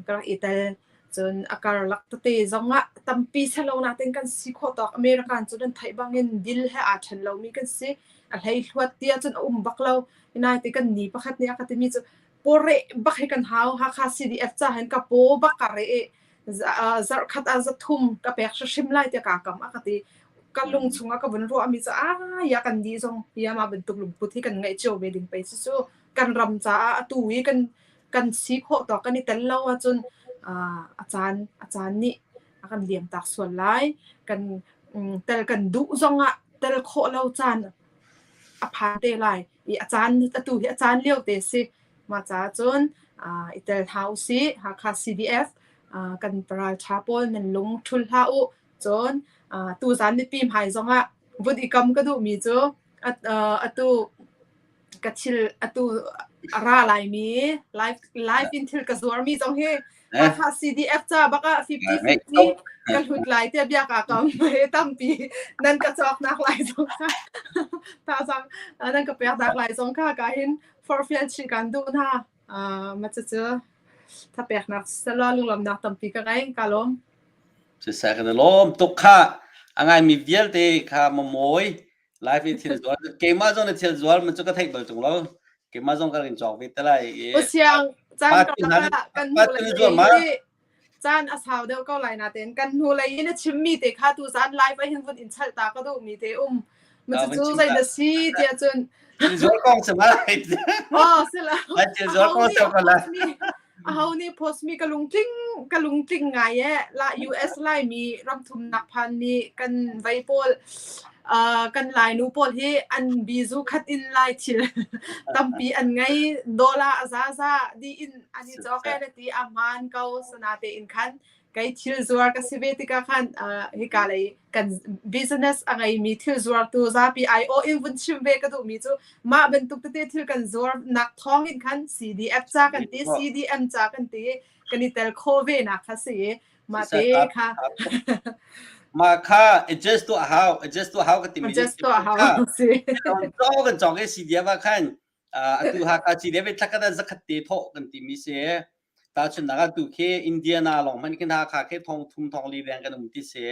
ka rak i tel. Cun a karlak tete zong ah tampi selo natin kan si khawh tawk American cu nan theih bangin bill he aa ṭhen lomi kan si. A hleihluat ti ahcun a um bak lo. Naite kan ni pakhat nih a ka timi cu pawreh bak hi kan hau. Hakha CDF ca hin ka paw bak ka reh i zarhkhat ah zathum ka pek hrimhrim lai tiah kaa kam a ka ti. Ka lung chungah ka vun ruahmi cu aa ya kan nih zong ya mah bantuk lungput hi kan ngeih cio ve ding pei cucu kan ram caah atu i kan kan si khawh tawk kan i tel lo ahcun a caan a caan nih a kan liam tak sual lai. Kan tel kan duh zongah tel khawh lo caan a phan te lai i a caan atu hi a caan lio te si. Mah caah cun i tel hna usih. Hakha CDF kan ralṭha pawl nan lung ṭhul hlah u. Cun tuzaan mipi hmai zongah vun i kam ka duhmi cu atu ka thil atu a ra laimi live live in thil ka zuarmi zong hi Hakha CDF ca bak ah 50-50 ka hlut lai tiah bia ka kam he tampi nan ka cawknak lai zong kha tazang nan ka peknak lai zong kha ka hin forhfial chih kan duh hna ma cucu thapeknak sala lunglawmnak tampi ka ngei ka lawm Siseh kan i lawm tuk kha a ngaimi vialte kha mamawi Live in thil zuar keimah zong na thil zuar man cu ka theih bal tung lo keimah zong ka rin cawk ve te lai i Usiang caan karlak ah kan hnu lei caan a sau deuh ko lai natein kan hnu lei in a chimmi te kha tu zan live ah hin vun in chalh ta ka duh mi te um ma cu zei na si tiah cun zuar kong si ma oh sila thil zuar kong si ko la Aho nih post mi ka lungtling ka lungtling ngai e la US Laimi ramthumnak phan mi kan vei pawl uh, kan Lainu pawl hi an bizu khat in lai thil tampi an ngei dollar a zaza di in an i cawk e na ti a hmaan ko sana te in khan kei thil zuar ka si ve tikah khan uh, hika lei kan business a ngeimi thil zuartu zapi aiawh in vun chim ve ka duhmi cu mah bantuk tete thil kan zuar nak thawng in khan CDF ca kan ti CDM ca kan ti kan i tel kho ve nak kha si mah te kha mah kha adjust to hau adjust to hau ka ti mi adjust to hau si kan chong e CDF ah khan atu Hakha CDF thlakhat ah zakhat te thawh kan ti mi si Tahchunhnak ah tu khi Indiana lawng hmanh khin Hakha khi thong thum thong li leng kan um ti si.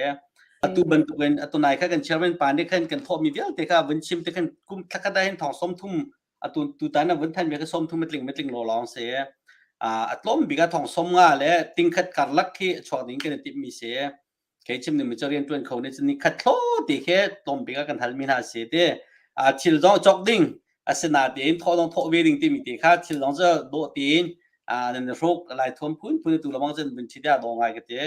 Atu bantukin atu nai kha kan chairman pa nih khan kan thawhmi vialte kha vun chim te khan kum thlakhat ah hin thong 30 atu tutan ah vun than mi kha 30 matling matling law lawng si. A tlawm bik ah thong 50 le tingkhat karlak khi chuak ding kan i timh mi si. Kei chim ning mi cu rian ṭuan kho nih cun ni khat thlaw ti khi tlawm bik ah kan halmi hna si ti. A thil zong cawk ding asinain thawh zong thawh ve ding timi te kha thil zong cu dawh tein nan i hruk lai thuam phun phun tu lamang cun vun ṭhi deuh dawh ngai ka ti.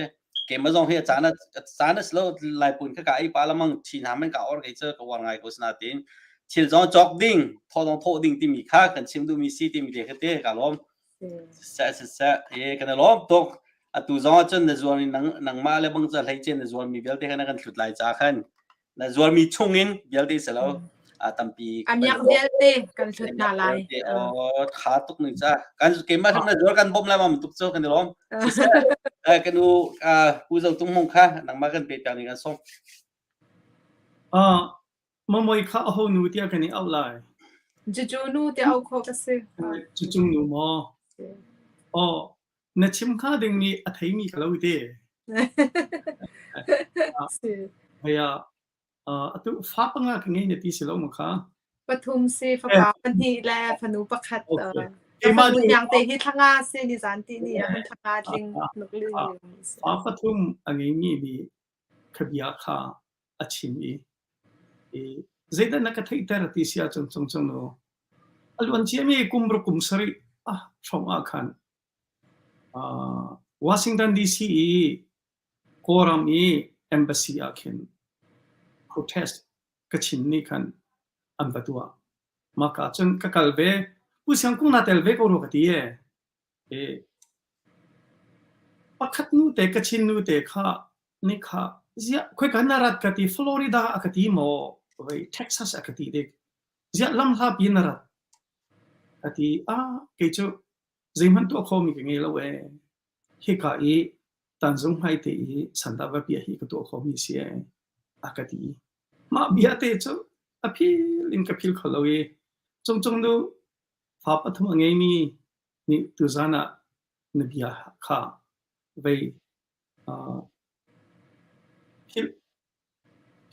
Keimah zong hi a caan a caan a si lo lai pun kha ka ei pa lamang ṭhi hna man ka or kei cu ka uar ngai ko sinain thil zong cawk ding thawh zong thawh ding timi kha kan chim duhmi si timi te kha te ka lawm. Siseh siseh e kan i lawm tuk. Atu zong ahcun na zuar nang nangmah le bang ca hlei cin na zuarmi vialte kha na kan hlut lai ca khan na zuarmi chung in vialte si lo a tampi amiak vialte kan hlut hna lai. Oh tha tuk ni ca kan keimah hrim na zuar kan bawm lai ma tuk cu kan i lawm. Siseh kan u pu zo tung mong kha nangmah kan pe piak ni kan song. Ah Mamawi kha aho nu tiah kan i auh lai? Cucu nu tiah auh khawh ka si. Cucung nu maw? Aw, na chim hnga ding nih a theimi ka lo te. Si. Hei ah. Atu fa panga ka ngei na ti si lo maw kha? Pathum si fapa pahnih le fanu pakhat. Ka fanu hniang te hi thlanga si ni zan ti ni ah thlanga tling nuk li Fa pathum a ngeimi nih kha bia kha a chim i zeidah na ka theihter ti si ahcun cung cung nu a luan ciami kum ruk kum sarih ah hrawng ah khan Washington DC i Kawlram i embassy ah khin protest Kachin nih khan an va tuah. Mah ka cun ka kal ve. Pu Siang Kung naa tel ve ko rua ka ti ee. E, pakhat nu te Kachin nu te kha nih kha ziah khoika na rat ka ti Florida a ka ti maw vei Texas a ka ti dik ziah lam hla pi na rat ka ti ah kei cu zeihmanh tuah khomi ka ngei lo ee hika i Tanzung hmaite i sandah va piah hi ka tuah khomi si ee a ka ti. Mah bia te cu a phil in ka phil kho lo i cungcung nu fa pathum a ngeimi nih tuzan ah na bia kha vei uh, philh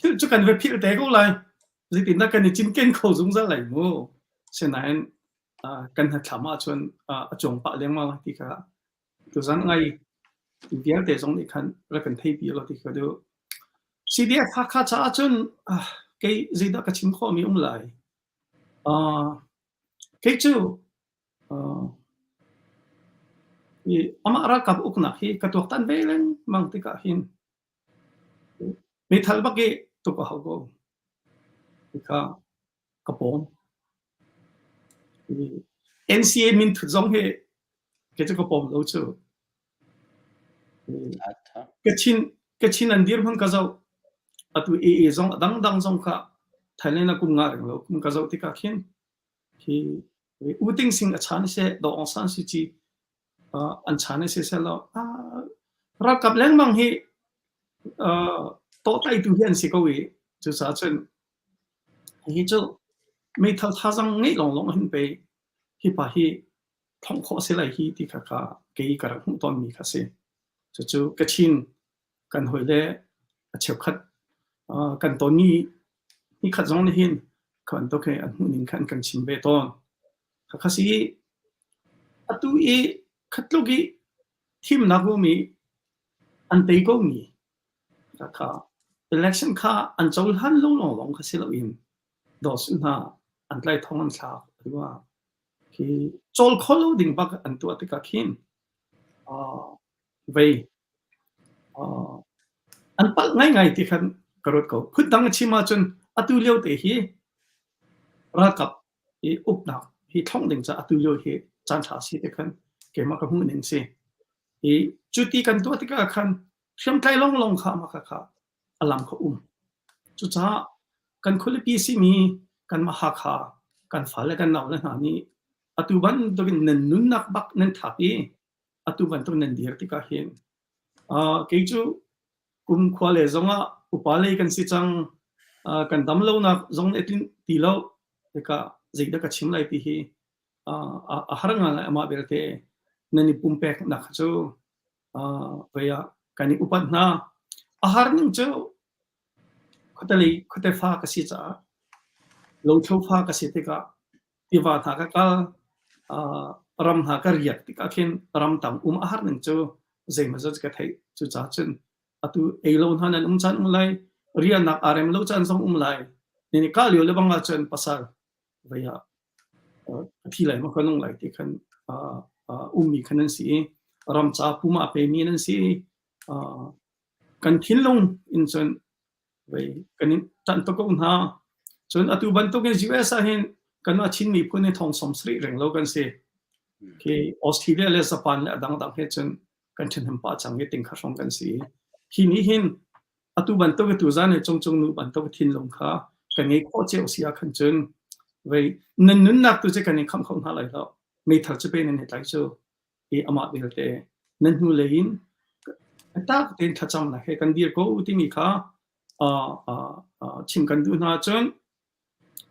philh cu kan va philh te ko lai. Zeitindah kan i cinken kho zungzal lai mu. Sinain uh, kan hnathlam ahcun uh, a cuang pah lengmang ti kha Tuzan ngai vialte zong nih khan rak kan theipi lo ti ka duh. CDF Hakha caah cun uh, kei zeidah ka chim khawhmi um lai. Uh, kei cu uh, i amah ralkap uknak hi ka tuaktan ve lengmang tikah hin meithal bak i tuk a hau ko. Kha ka pawm. NCA minthut zong hi kei cu ka pawm lo cu. Kachin Kachin an dirhmun ka zoh. Atu AA zong a dangdang zong kha Thailand ah kum nga reng lo kum ka zoh tikah khin khi U Ting Sing a chan seh Daw Aung San Suu Kyi an chan si seh law ralkap lengmang hi tawhtaitu hi an si ko i cucaah cun Hi cu meithal thazaang ngeih lawnglawng hin pei hi pa hi thongh khawh a si lai hi ti kha kha kei ka rak hmuh tawnmi kha a si. Cucu Kachin kan hawile a cheukhat kan tonmi nikhat zong nih hin kha bantuk hi an hmuhning kha an kan chim ve tawn. Khakha si atu i khatluk i thimnak um i an tei komi Khakha election kha an cohlan lo lawnglawng kha si loin dawsu hna an tlai thong an thlak rua khi cawl kho lo ding bak an tuah tikah khin uh, vei uh, an palh ngaingai ti khan ka ruat ko. Phundang a chim ahcun atu lio te hi ralkap i uknak hi thlong ding ca atu lio hi caan ṭha si ti khan keimah ka hmuh ning si. I cuti kan tuah tikah khan hriamtlai lawnglawng kha mah kha a lam kha um. Cucaah kan khualipi simi kanmah Hakha kan fale kan naule hna nih atu bantukin nan nunnak bak nan thap i atu bantuk nan dir tikah hin uh, kei cu kum khua le zongah upa lei kan si cang uh, kan dam lonak zong nih tlin ti lo tikah zeidah ka chim lai ti hi uh, a har ngai amah belte nan i pumpek nak cu vei ah kan i upat hna. A har ning cu khuatelei khuate fa ka si caah lothlo fa ka si tikah tiva hna ka kal ram hna ka riak tikah khin ramtang um a har ning cu zeimawzat ka theih. Cucaah cun atu ei lo hna nan um caan um lai, riahnak aa rem lo caan zong um lai. Ni ka lio le bang ahcun pasal vei ah a thi lai maw ka nung lai ti khan ummi khan an si i ram ca pum a pemi nan si i kan thinlung in cun vei kan in ṭanh tuk ko hna. Cun atu bantukin US ah hin kanmah Chin miphun hi thong 70 reng lo kan si. Khi Australia le Japan le a dangdang he cun kan ṭhahnem pah cang i tingkha hrawng kan si. Hi nih hin atu bantuk atu zan i cungcung nu bantuk thinlung kha kan ngei khawh cio si ah khan cun vei nan nunnak tu cu kan in khamh kho hna lai lo meithal cu pe nan i tlai cu i amah belte nan hnu lei in tak tein thlacamnak he kan dir ko timi kha chim kan duh hna cun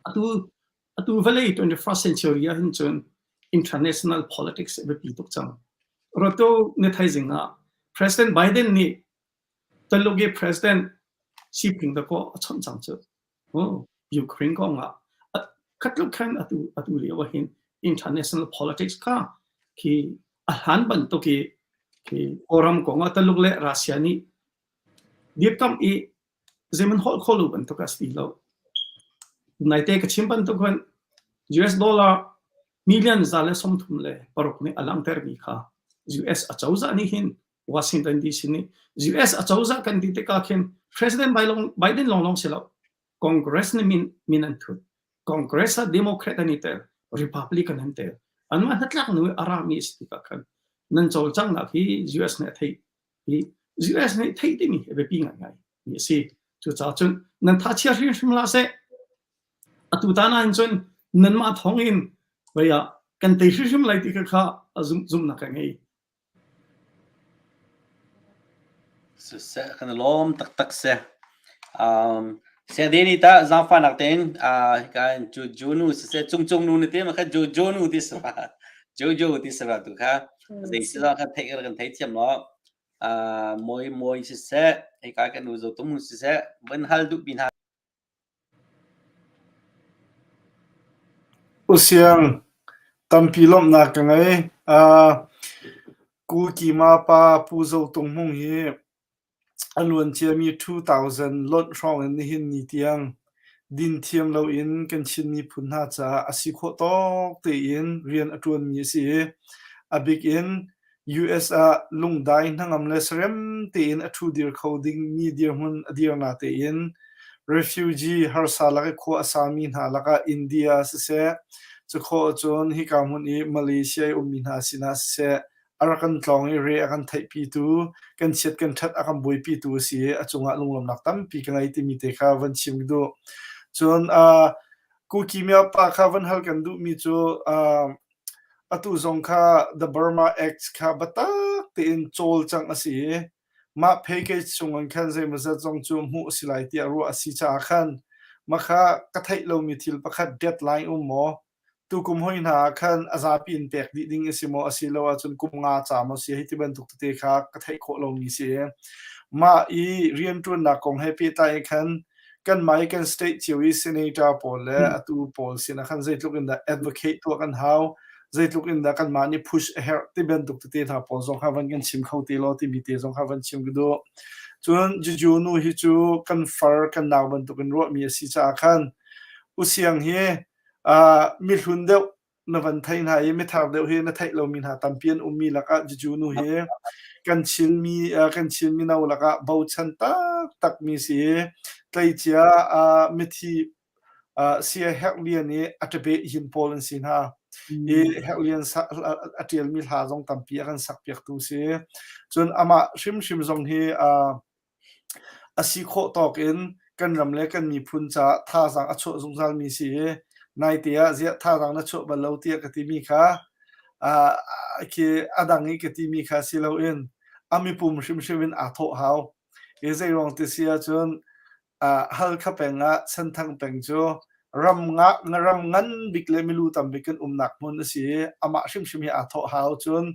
atu atu vawlei 21st century ah hin cun international politics a biapi tuk cang roto ni thaizing ah President Biden nih Tuluk i President. Siping dakaw a chawnh cang cu. Ukraine kong ah khatluk khan atu atu lio ah hin international politics kha khi a hlan bantuk i khi Kawlram kong ah Taluk le Russia nih dirkamh i zeiman holh kho lo bantuk a si ti lo. Naite ka chim bantuk khan US dollar million 136 nih a langhtermi kha US acozah nih hin Washington DC nih US acozah kan ti tikah khin President Biden lawnglawng si lo Congress nih min min an thut. Congress ah Democrat an i tel, Republican an tel. Anmah hnatlak nu i a rami a si tikah khan nan cawlcanghnak hi US nih a theih hi US nih theih timi hi a biapi ngaingai mi a si. Cucaah cun nan tha chia hrimhrim hlah seh. Atu tan ahhin cun nanmah thawng in vei ah kan tei hrimhrim lai ti kha kha a zumhnak ka ngei. Siseh kan i lawm taktak si. Um, Siadeni ta zaangfahnak tein uh, hika in Jojo nu siseh Cungcung nu na ti ma kha Jojo nu ti si ma Jojo ti si ma tu kha zei si lo kha theih kan thei thiam lo. Uh, moi moi siseh hika kan nu zo tum siseh van hal duh bi hna Usiang, tampi lawmhnak ka ngei. Uh, Ku Kima pa Pu Zo Tung Hmung hi a luanciami 2000 lonh hrawng in nihin ni tiang din thiam loin kan Chin miphun hna caah a si khawh tawk tein rian a ṭuanmi a si i a bik in US ah lungdai hnangam le sarem tein a ṭhudir kho dingmi dirhmun a dir natein refugee harsa lak i khua a sami hna lakah India siseh, cukhawh cun hika hmun i Malaysia i ummi hna sinah siseh, a rak kan tlawng i re a kan theihpitu, kan chiat kan ṭhat a kan buaipitu a si i a cungah lunglawmhnak tampi ka ngei timi te kha van chim ka duh. Cun uh, Kuki pa kha van hal kan duhmi cu uh, Atu zong kha The Burma Act kha biatak tein cawlcangh a si i mah package chungin khan zeimawzat zong cu hmuh a si lai tiah ruah a si caah khan mahka ka theih lomi thil pakhat deadline um maw, tukum hoi hna ah khan a zapi in pek dih ding a si maw asilo ahcun kum nga ca maw si hei ti bantuk tete kha ka theih khawh lomi si i mah i rianṭuannak kong he pehtlai in khan kanmah i kan state cio i senator pawl le atu pawl sinah khan zeitluk in dah advocate tuah kan hau zeitluk in dah kanmah nih push a herh ti bantuk tete hna pawl zong kha van kan chim kho te law timi te zong kha van chim ka duh cun Juju nu hi cu kan far kan nau bantuk in ruahmi a si caah khan usiang hi uh, mihlun deuh na van thei hna i mithar deuh hi na theih lomi hna tampi an ummi lakah Juju nu hi kan Chinmi kan Chin mino lakah bochan taktakmi si tleicia mithi Sia Herh Lian i a ṭabe hin pawl an si hna i Herh Lian a ṭialmi hla zong tampi a kan sakpiaktu si cun amah hrimhrim zong hi A si khawh tawk in kan ram le kan miphun caah thazaang a chuah zungzalmi si i naite ah ziah thazaang na chuah bal lo tiah ka timi kha uh, khi a dang i ka timi kha si loin a mipum hrimhrim in aa thawh hau. I zeiruang ti si ahcun Halkha peng ah Senthang peng cu ram nga ram ngan bik le milu tam bik kan umnak hmun a si i amah hrimhrim hi aa thawh hau cun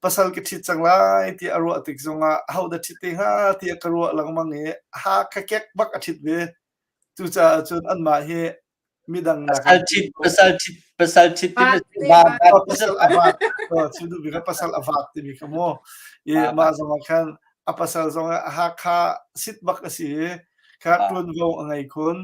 pasal ka ṭhit cang lai tiah a ruah tik zongah ahodah ṭhit te hnga tiah ka ruah lengmang i Hakha kek bak a ṭhit ve cucaah cun anmah hi midang pasal ṭhit pasal ṭhit pasal ṭhit timi pasal a vat chim duh bik pasal a vat timi kha mu i mah zongah khan a pasal zong ah Hakha sit bak a si i kha ṭuanvo a ngei khun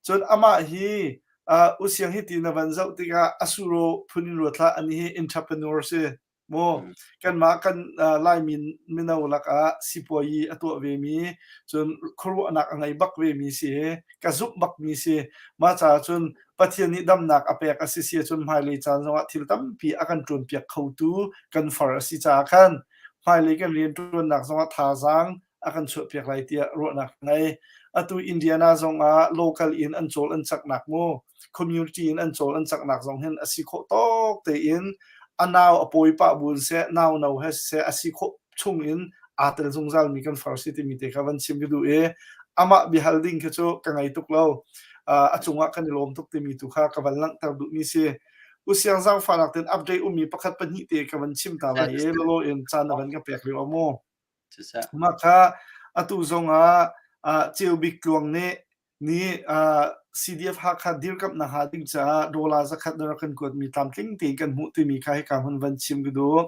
cun amah hi uh, usiang hi ti na van zoh tikah a suro phun in ruat hlah ani hi entrepreneur si Maw kanmah kan Laimi mino lakah sipuayi a tuah vemi cun khuaruahnak a ngei bak vemi si ka zumh bakmi si. Mah caah cun Pathian nih damnak a pek a si si ahcun hmailei caan zongah thil tampi a kan ṭuanpiak khotu kan far a si caah khan hmailei kan rianṭuannak zongah thazaang a kan chuahpiak lai tiah ruahnak ka ngei. Atu Indiana zongah local in an cawl an caknak mu community in an cawl an caknak zong hin a si khawh tawk tein a nau a pawi pah bu in seh nau no he siseh a si khawh chung in aa tel zungzal mi kan far si timi te kha van chim ka duh i amah biahal ding khi cu ka ngei tuk lo a cungah kan i lawm tuk timi tu kha ka van langhter duhmi si usiang zaangfahnak ten update ummi pakhat pahnih te ka van chim ta lai i lolo in caan na van ka pek lio mu Mah kha atu zongah. Uh, Ceu Bik Tluang nih nih uh, CDF Hakha dirkamhnak hnga ding caah dollar zakhat na rak kan kuatmi tlamtling tein kan hmuh timi kha hika hmun van chim ka duh.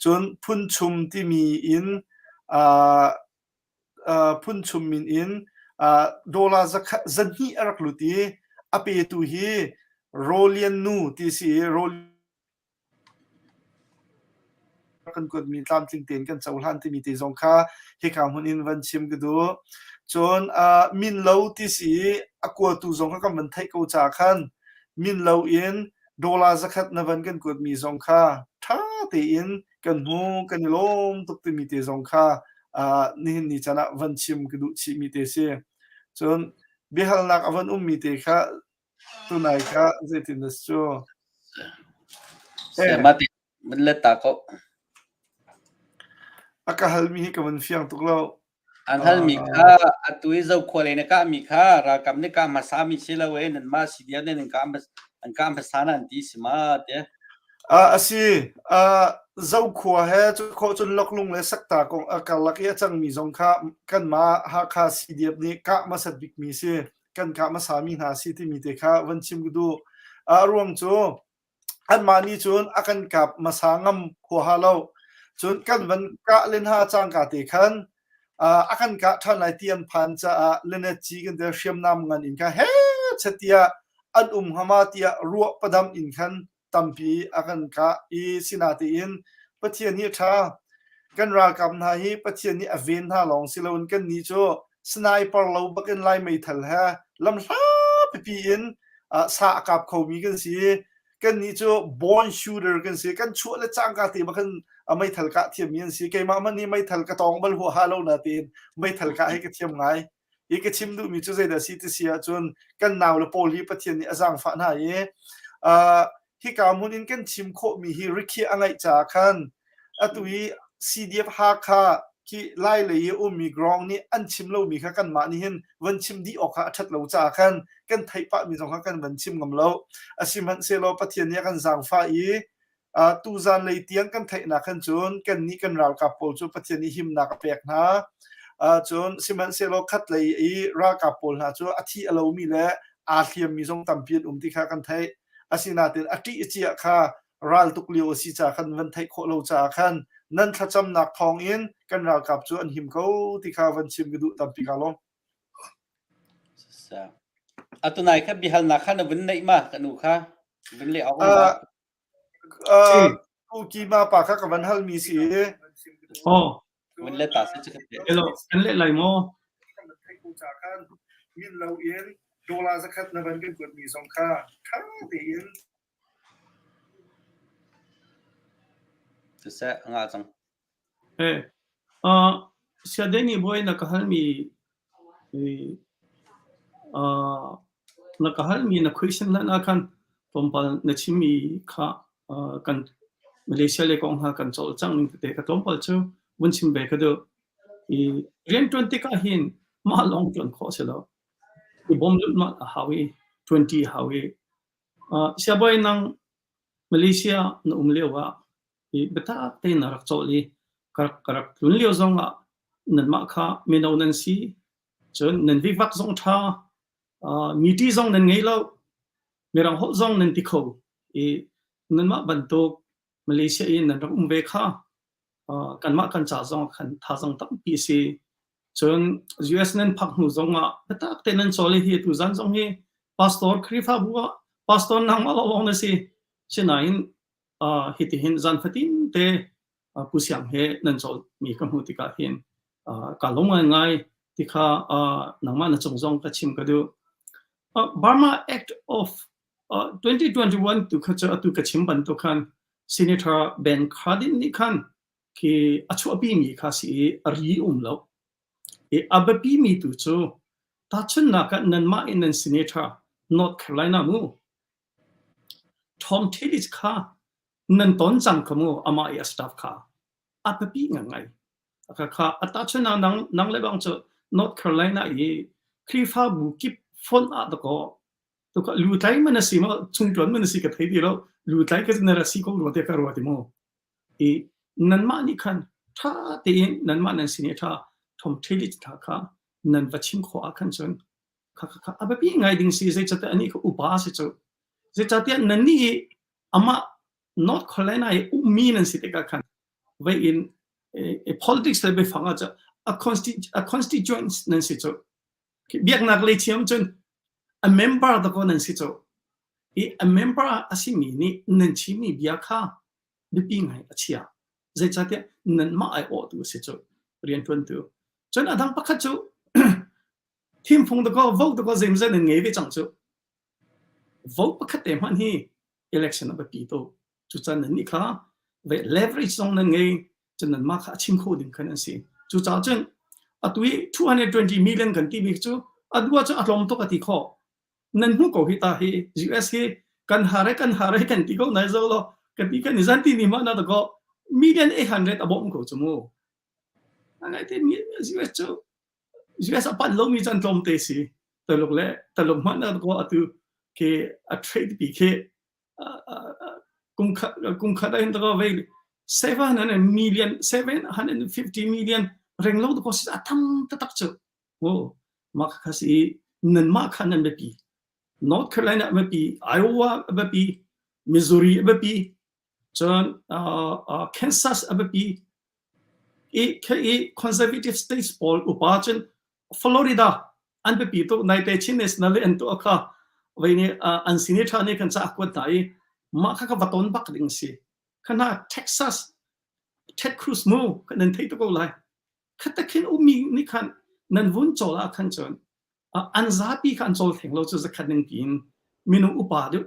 Cun phunchum timi in uh, uh, phunchum min in uh, dollar zakhat zahnih a rak lut i a petu hi Rolian nu ti si i Rol kan kuatmi tlamtling tein kan cohlan timi te zong kha hika hmun in van chim ka duh. Cun uh, min lo ti si i a kuatu zong kha kan van theih ko ca khan min lo in dollar zakhat na van kan kuatmi zong kha ṭha tein kan hmu kan i lawm tuk timi te zong kha uh, nihin ni caan ah van chim ka duh chihmi te si. Cun biahalnak a van ummi te kha Tunai kha zeitin na si cu? Eh. Mah ti van let ta ko. A ka halmi hi ka van fiang tuk lo. An halmi kha atu i zokhua lei na kahmi kha ralkap nih kah hmasa mi si lo e nanmah CDF nih an kah an kah hmasa na an ti si ma te. Uh, a si. Uh, Zokhua he cu cun Loklung le Sakta kong a karlak i a cangmi zong kha kanmah Hakha CDF nih kah hmasat bikmi si. Kan kah hmasami hna si timi te kha van chim ka duh. A ruang cu anmah nih cun a kan kap hmasa ngam huaha lo. Cun kan van kah len ha cangka te khan a kan kah ṭhan lai ti an phan caah lenet ci kan te hriamnam ngan in kha he tiah an um hngama tiah ruah padam in khan tampi a kan kah i sinatein Pathian hi a ṭha. Kan ralkap hna hi Pathian nih a ven hna lawng si loin kannih cu sniper lo bakin Lai meithal he lamhla pipi in sa a kap khomi kan si. Kannih cu born shooter kan si. Kan chuah le cangka te bak in meithal kah thiammi an si. Keimah hmanh nih meithal ka tawng bal huaha lo natein meithal kah hi ka thiam ngai. Hi ka chim duhmi cu zeidah a si ti si ahcun kan nau le pawl hi Pathian nih a zaangfah hna i uh, hika hmun in kan chim khawhmi hi rikhiah a ngeih caah khan atu hi CDF Hakha khi Lai lei i ummi ground nih an chim lomi kha kanmah nih hin van chim dih awk kha a ṭhat lo caah khan kan theih pahmi zong kha kan van chim ngam lo. Asihmanhsehlaw Pathian nih a kan zaangfah i Uh, tuzan lei tiang kan theihnak khan cun kannih kan ralkap pawl cu Pathian nih himnak a pek hna. Uh, cun sihmanhsehlaw khat lei i ralkap pawl hna cu a thi a lomi le aa hliammi zong tampi an um ti kha kan theih. Asinain a ṭih a ciah kha ral tuk lio a si caah khan van theih khawh lo caah khan nan thlacamnak thawng in kan ralkap cu an him ko ti kha van chim ka duh tampi ka lawm. Atu nai kha biahalnak kha na vun neih ma ka nu kha vun leh awk uh, Uh, Kima pa kha ka van halmi si. Oh. Vun let ta si chikat te. Hello, kan leh lai maw? Min lo in dollar zakhat na van kan kuat mi zong kha tha tein Siseh, nga cang. Eh, uh, siadeni boy na ka halmi eh, uh, na ka halmi na question hlan ah khan tlawmpal na chimmi kha uh, kan Malaysia le kong ha kan cawlcangh ning tete ka tlawmpal cu vun chim ve ka duh. I rianṭuan tikah hin mah lawng ṭuan khawh a si lo. I bawm lulhmalh a hau i ṭuanṭi a hau i uh, siabawi nang Malaysia na um lio ah i biatak tein na rak cawl i ka rak, ka rak tlun lio zong ah nanmah kha mino nan si cun nan vivak zong ṭha uh, miti zong nan ngei lo mirang holh zong nan ti kho i nanmah bantuk Malaysia in nan rak um ve kha uh, kanmah kan ca zong khan thazang tampi si cun US nan phak hnu zong ah biatak te nan cawl hi tu zan zong hi pastor Khrihfabu ah pastor nangmah lawng na si sinain uh, hitihin zan fatin te uh, Pu Siang he nan cawl mi ka hmuh tikah hin uh, ka lung ngai ngai ti kha uh, nangmah na cung zong ka chim ka duh. Uh, Burma Act of uh, 2021 tu kha cu atu ka chim bantuk khan Senator Ben Cardin nih khan khi a chuahpi mi kha si i a ri um lo. I a biapi mi tu cu tahchunhnak ah nanmah in nan senator North Carolina mu Tom Tillis kha nan ton cang kha mu amah i a staff kha a biapi ngangai. Khakha a tahchun ah nang, nang le bang cu North Carolina i Khrihfabu kip fonh ah dakaw tuka lutlai man a si maw chungtuan man a si ka thei ti lo lutlai ka na ra si ko rua te ka rua ti mu i nanmah nih khan tha tein nanmah nan sin i tha Tom Tillis tha kha. nan va chim khawh ah khan cun kha kha kha a biapi ngai ding si zeicahtiah anih kha upa a si cu. Zeicahtiah nannih i amah North Carolina i ummi nan si tikah khan vei in politics le biafang ah cu a, a constituents nan si cu. Biaknak lei thiam cun a member dakaw nan si cu. I a member a simi nih nan chimmi bia kha biapi ngai a chia. Zeicahtiah nanmah aiawhtu a si cu rianṭuantu. Cun a dang pakhat cu thimfung dakaw vote dakaw zeimazat nan ngei ve cang cu. Vote pakhat te hmanh hi election a biapi tuk. Cucaah nannih kha leverage zong nan ngei cun nanmah kha a chim kho ding khan an si. Cucaah cun atu i 220 million kan timi cu a duh ahcun a tlawm tuk a ti khawh. Nan hmuh ko hi ta hi US hi kan har kan har kan ti ko nai zo lo kan ti kan i zan ti ni ma na da ko million 800 a bawm ko chu mu. Ngai te US cu US a pan lomi cu an tlawmte si. Taluk le Taluk hmanh ah ko atu khi a trade pi khi kum khat kum khat ah hin to vei 700 million 750 million reng lo ko si a tam taktak cu. Oh, mah kha si nanmah kha nan biapi. North Carolina a biapi, Iowa a biapi, Missouri a biapi, cun uh, uh, Kansas a biapi, I i conservative states pawl upa cun Florida an biapi tuk naite Chin National an tuah kha vei nih an senator nih kan ca kuat hna i mah kha ka va ton bak ding si khana Texas Ted Cruz mu kan nan thei tuk ko lai khata khin ummi nih khan nan vun cawl ah khan cun an zapi kha an cawl theng lo cu zakhat ning tiin minung upa deuh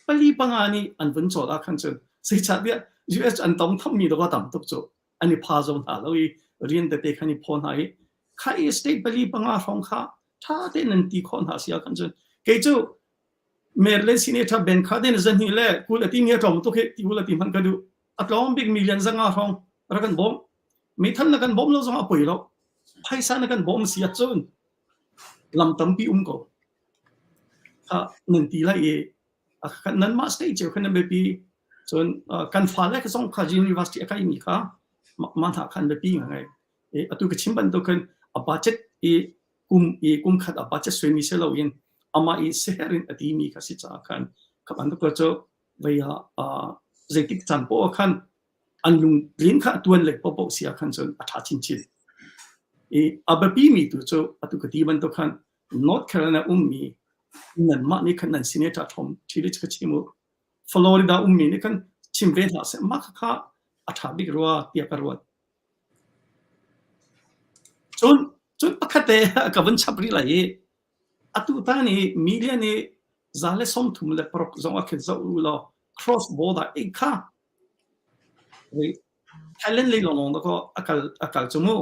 pali panga nih an vun cawl ah khan cun zeicahtiah US an tong thammi dawk a tam tuk cu an i pha zo hna lo i rian tete khan i phaw hna i kha i state pali panga hrawng kha tha tein nan ti khawh hna si ah khan cun kei cu Maryland Senator Ben Cardin zahnih le 20 a ti mi a tlawm tuk hi ti ul a ti hmanh ka duh a tlawm bik million zanga hrawng rak kan bawm meithal na kan bawm lo zong a poi lo phaisa na kan bawm si ahcun lam tampi um ko kha nan ti lai i nanmah state cio khan nan biapi cun kan fale kha zong kha university a kaimi kha mah hna khan biapi ngai atu ka chim bantuk khan a budget i kum i kum khat a budget suimi si loin amah i seher in a timi kha si caah khan kha bantuk cu vei ah zeitik caan poah khan an lungtlin kha a tuan lei paohpaoh si ah khan cun a ṭha chinchin. I a biapi mi tu cu atu ka ti bantuk khan North Carolina ummi nanmah nih khan nan senator Tom Tillich kha chim u. Florida ummi nih khan chim ve hlah seh mah kha a ṭha bik rua tiah ka ruat. Cun cun pakhat te ka vun chap rih lai i atu tan i media nih 136 zong a khin zoh u law cross border ei kha Thailand lei lawnglawng dakaw a kal a kal cu mu.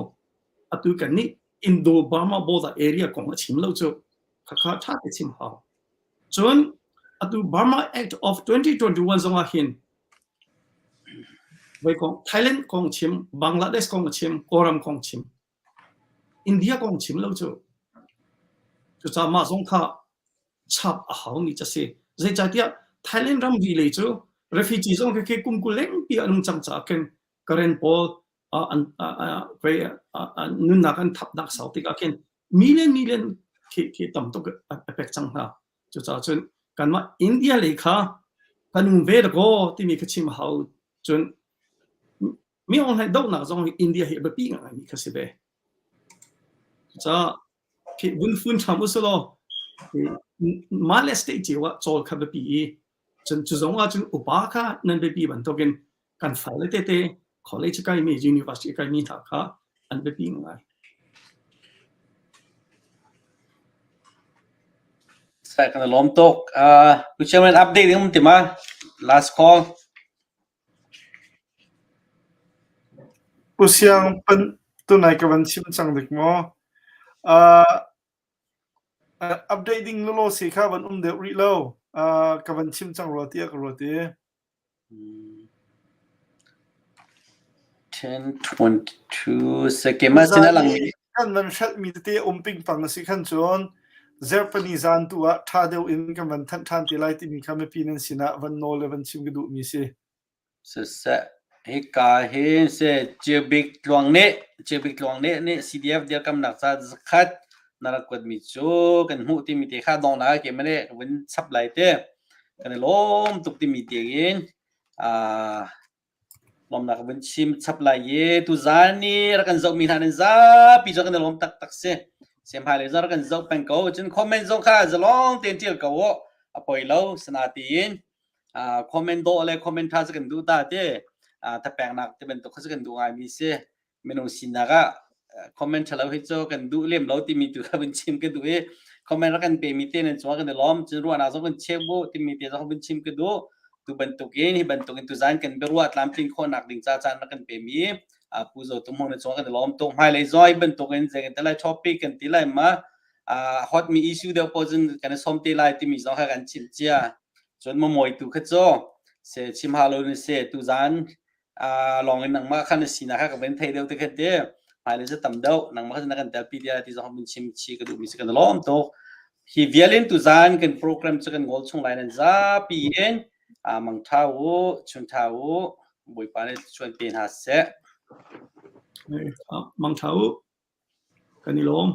Atu kan nih Indo Burma border area kong a chim lo cu. Khakha ṭha te chim hau. Cun atu Burma Act of 2021 zong ah hin voi kong Thailand kong chim, Bangladesh kong a chim, Kawlram kong chim. India kong chim lo cu. Cucaah mah zong kha chap a haumi cu a si. Zeicahtiah Thailand ramri lei cu refugee zong khi kum 20 lengpi an um cang caah khin Karen pawl an nunnak an thapnak sau tikah khin million million khi khi tam tuk a pek cang hna. Cucaah cun kanmah India lei kha kan um ve dakaw timi kha chim a hau. Cun mi online dohnak zong hi India hi a biapi ngaimi kha si ve. Cucaah khi vun fun ṭham usulaw mah le state cio ah cawl kha biapi i cun cu zong ah cun upa kha nan biapi bantukin kan fale tete college kaimi university kaimi hna kha an biapi ngai. Sai kan lawm tuk. Uh, Pu Chairman update ding um ti ma? Last call. Pu Siang pan tunai ka van chim cang dik maw? Uh, update ding lawlaw si kha van um deuh rih lo. Uh, ka van chim cang rua tiah ka ruat i. 10:22 second ma sin alang Kan van hrelhmi tete um pingpang a si khan cun Zerpani zan tu ah ṭha deuh in kan van thanh ṭhan te lai timi kha mipi nan sinah van nawl le van chim ka duhmi si. Siseh, hika hin se Cibik Tluang nih Cibik Tluang nih nih CDF dirkamnak ca zakhat. Na rak kuatmi cu kan hmuh timi te kha dong na ke male ka vun chap lai te. Kan i lawm tuk timi tiangin lawmnak ka vun chim chap lai i tuzan ni rak kan zohmi hna nan zapi cu kan i lawm taktak si. Semhai le zong rak kan zoh peng ko. Cun comment zong kha zalong tein ṭial ko u. A poi lo sana tiin comment dawh le comment ṭha cu kan duh ta te. Thapeknak ti bantuk kha cu kan duh ngaimi si. Minung sinak ah comment ṭhalo hi cu kan duh lem lo timi tu kha vun chim ka duh i comment rak kan pemi te nan cungah kan i lawm. Cun ruahnak zong kan cheu bu timi te zong vun chim ka duh. Tu bantukin hi bantukin tuzan kan biaruah tlamtlin khawhnak ding ca caan rak kan pemi Pu Zo Tum Hmung na cungah kan i lawm tuk. Hmailei zong hi bantukin zei kan ti lai topic kan ti lai ma hot mi issue deuh paoh cun kan i sawm te lai timi zong kha kan chimh cia. Cun mamawi tu kha cu se chim ha lo ni se tuzan lawng in nangmah khan na sinak kha ka van thei deuh te kha te hmailei cu tam deuh nangmah kha na kan telpi ti ti zong mun chim chi ka duh mi si kan lawm tuk. Hi vialin tuzan kan program cu kan ngol chung lai nan zapi in mang tha u chun tha u Bawipa nih chuan pe hna seh. Mang tha u kan i lawm.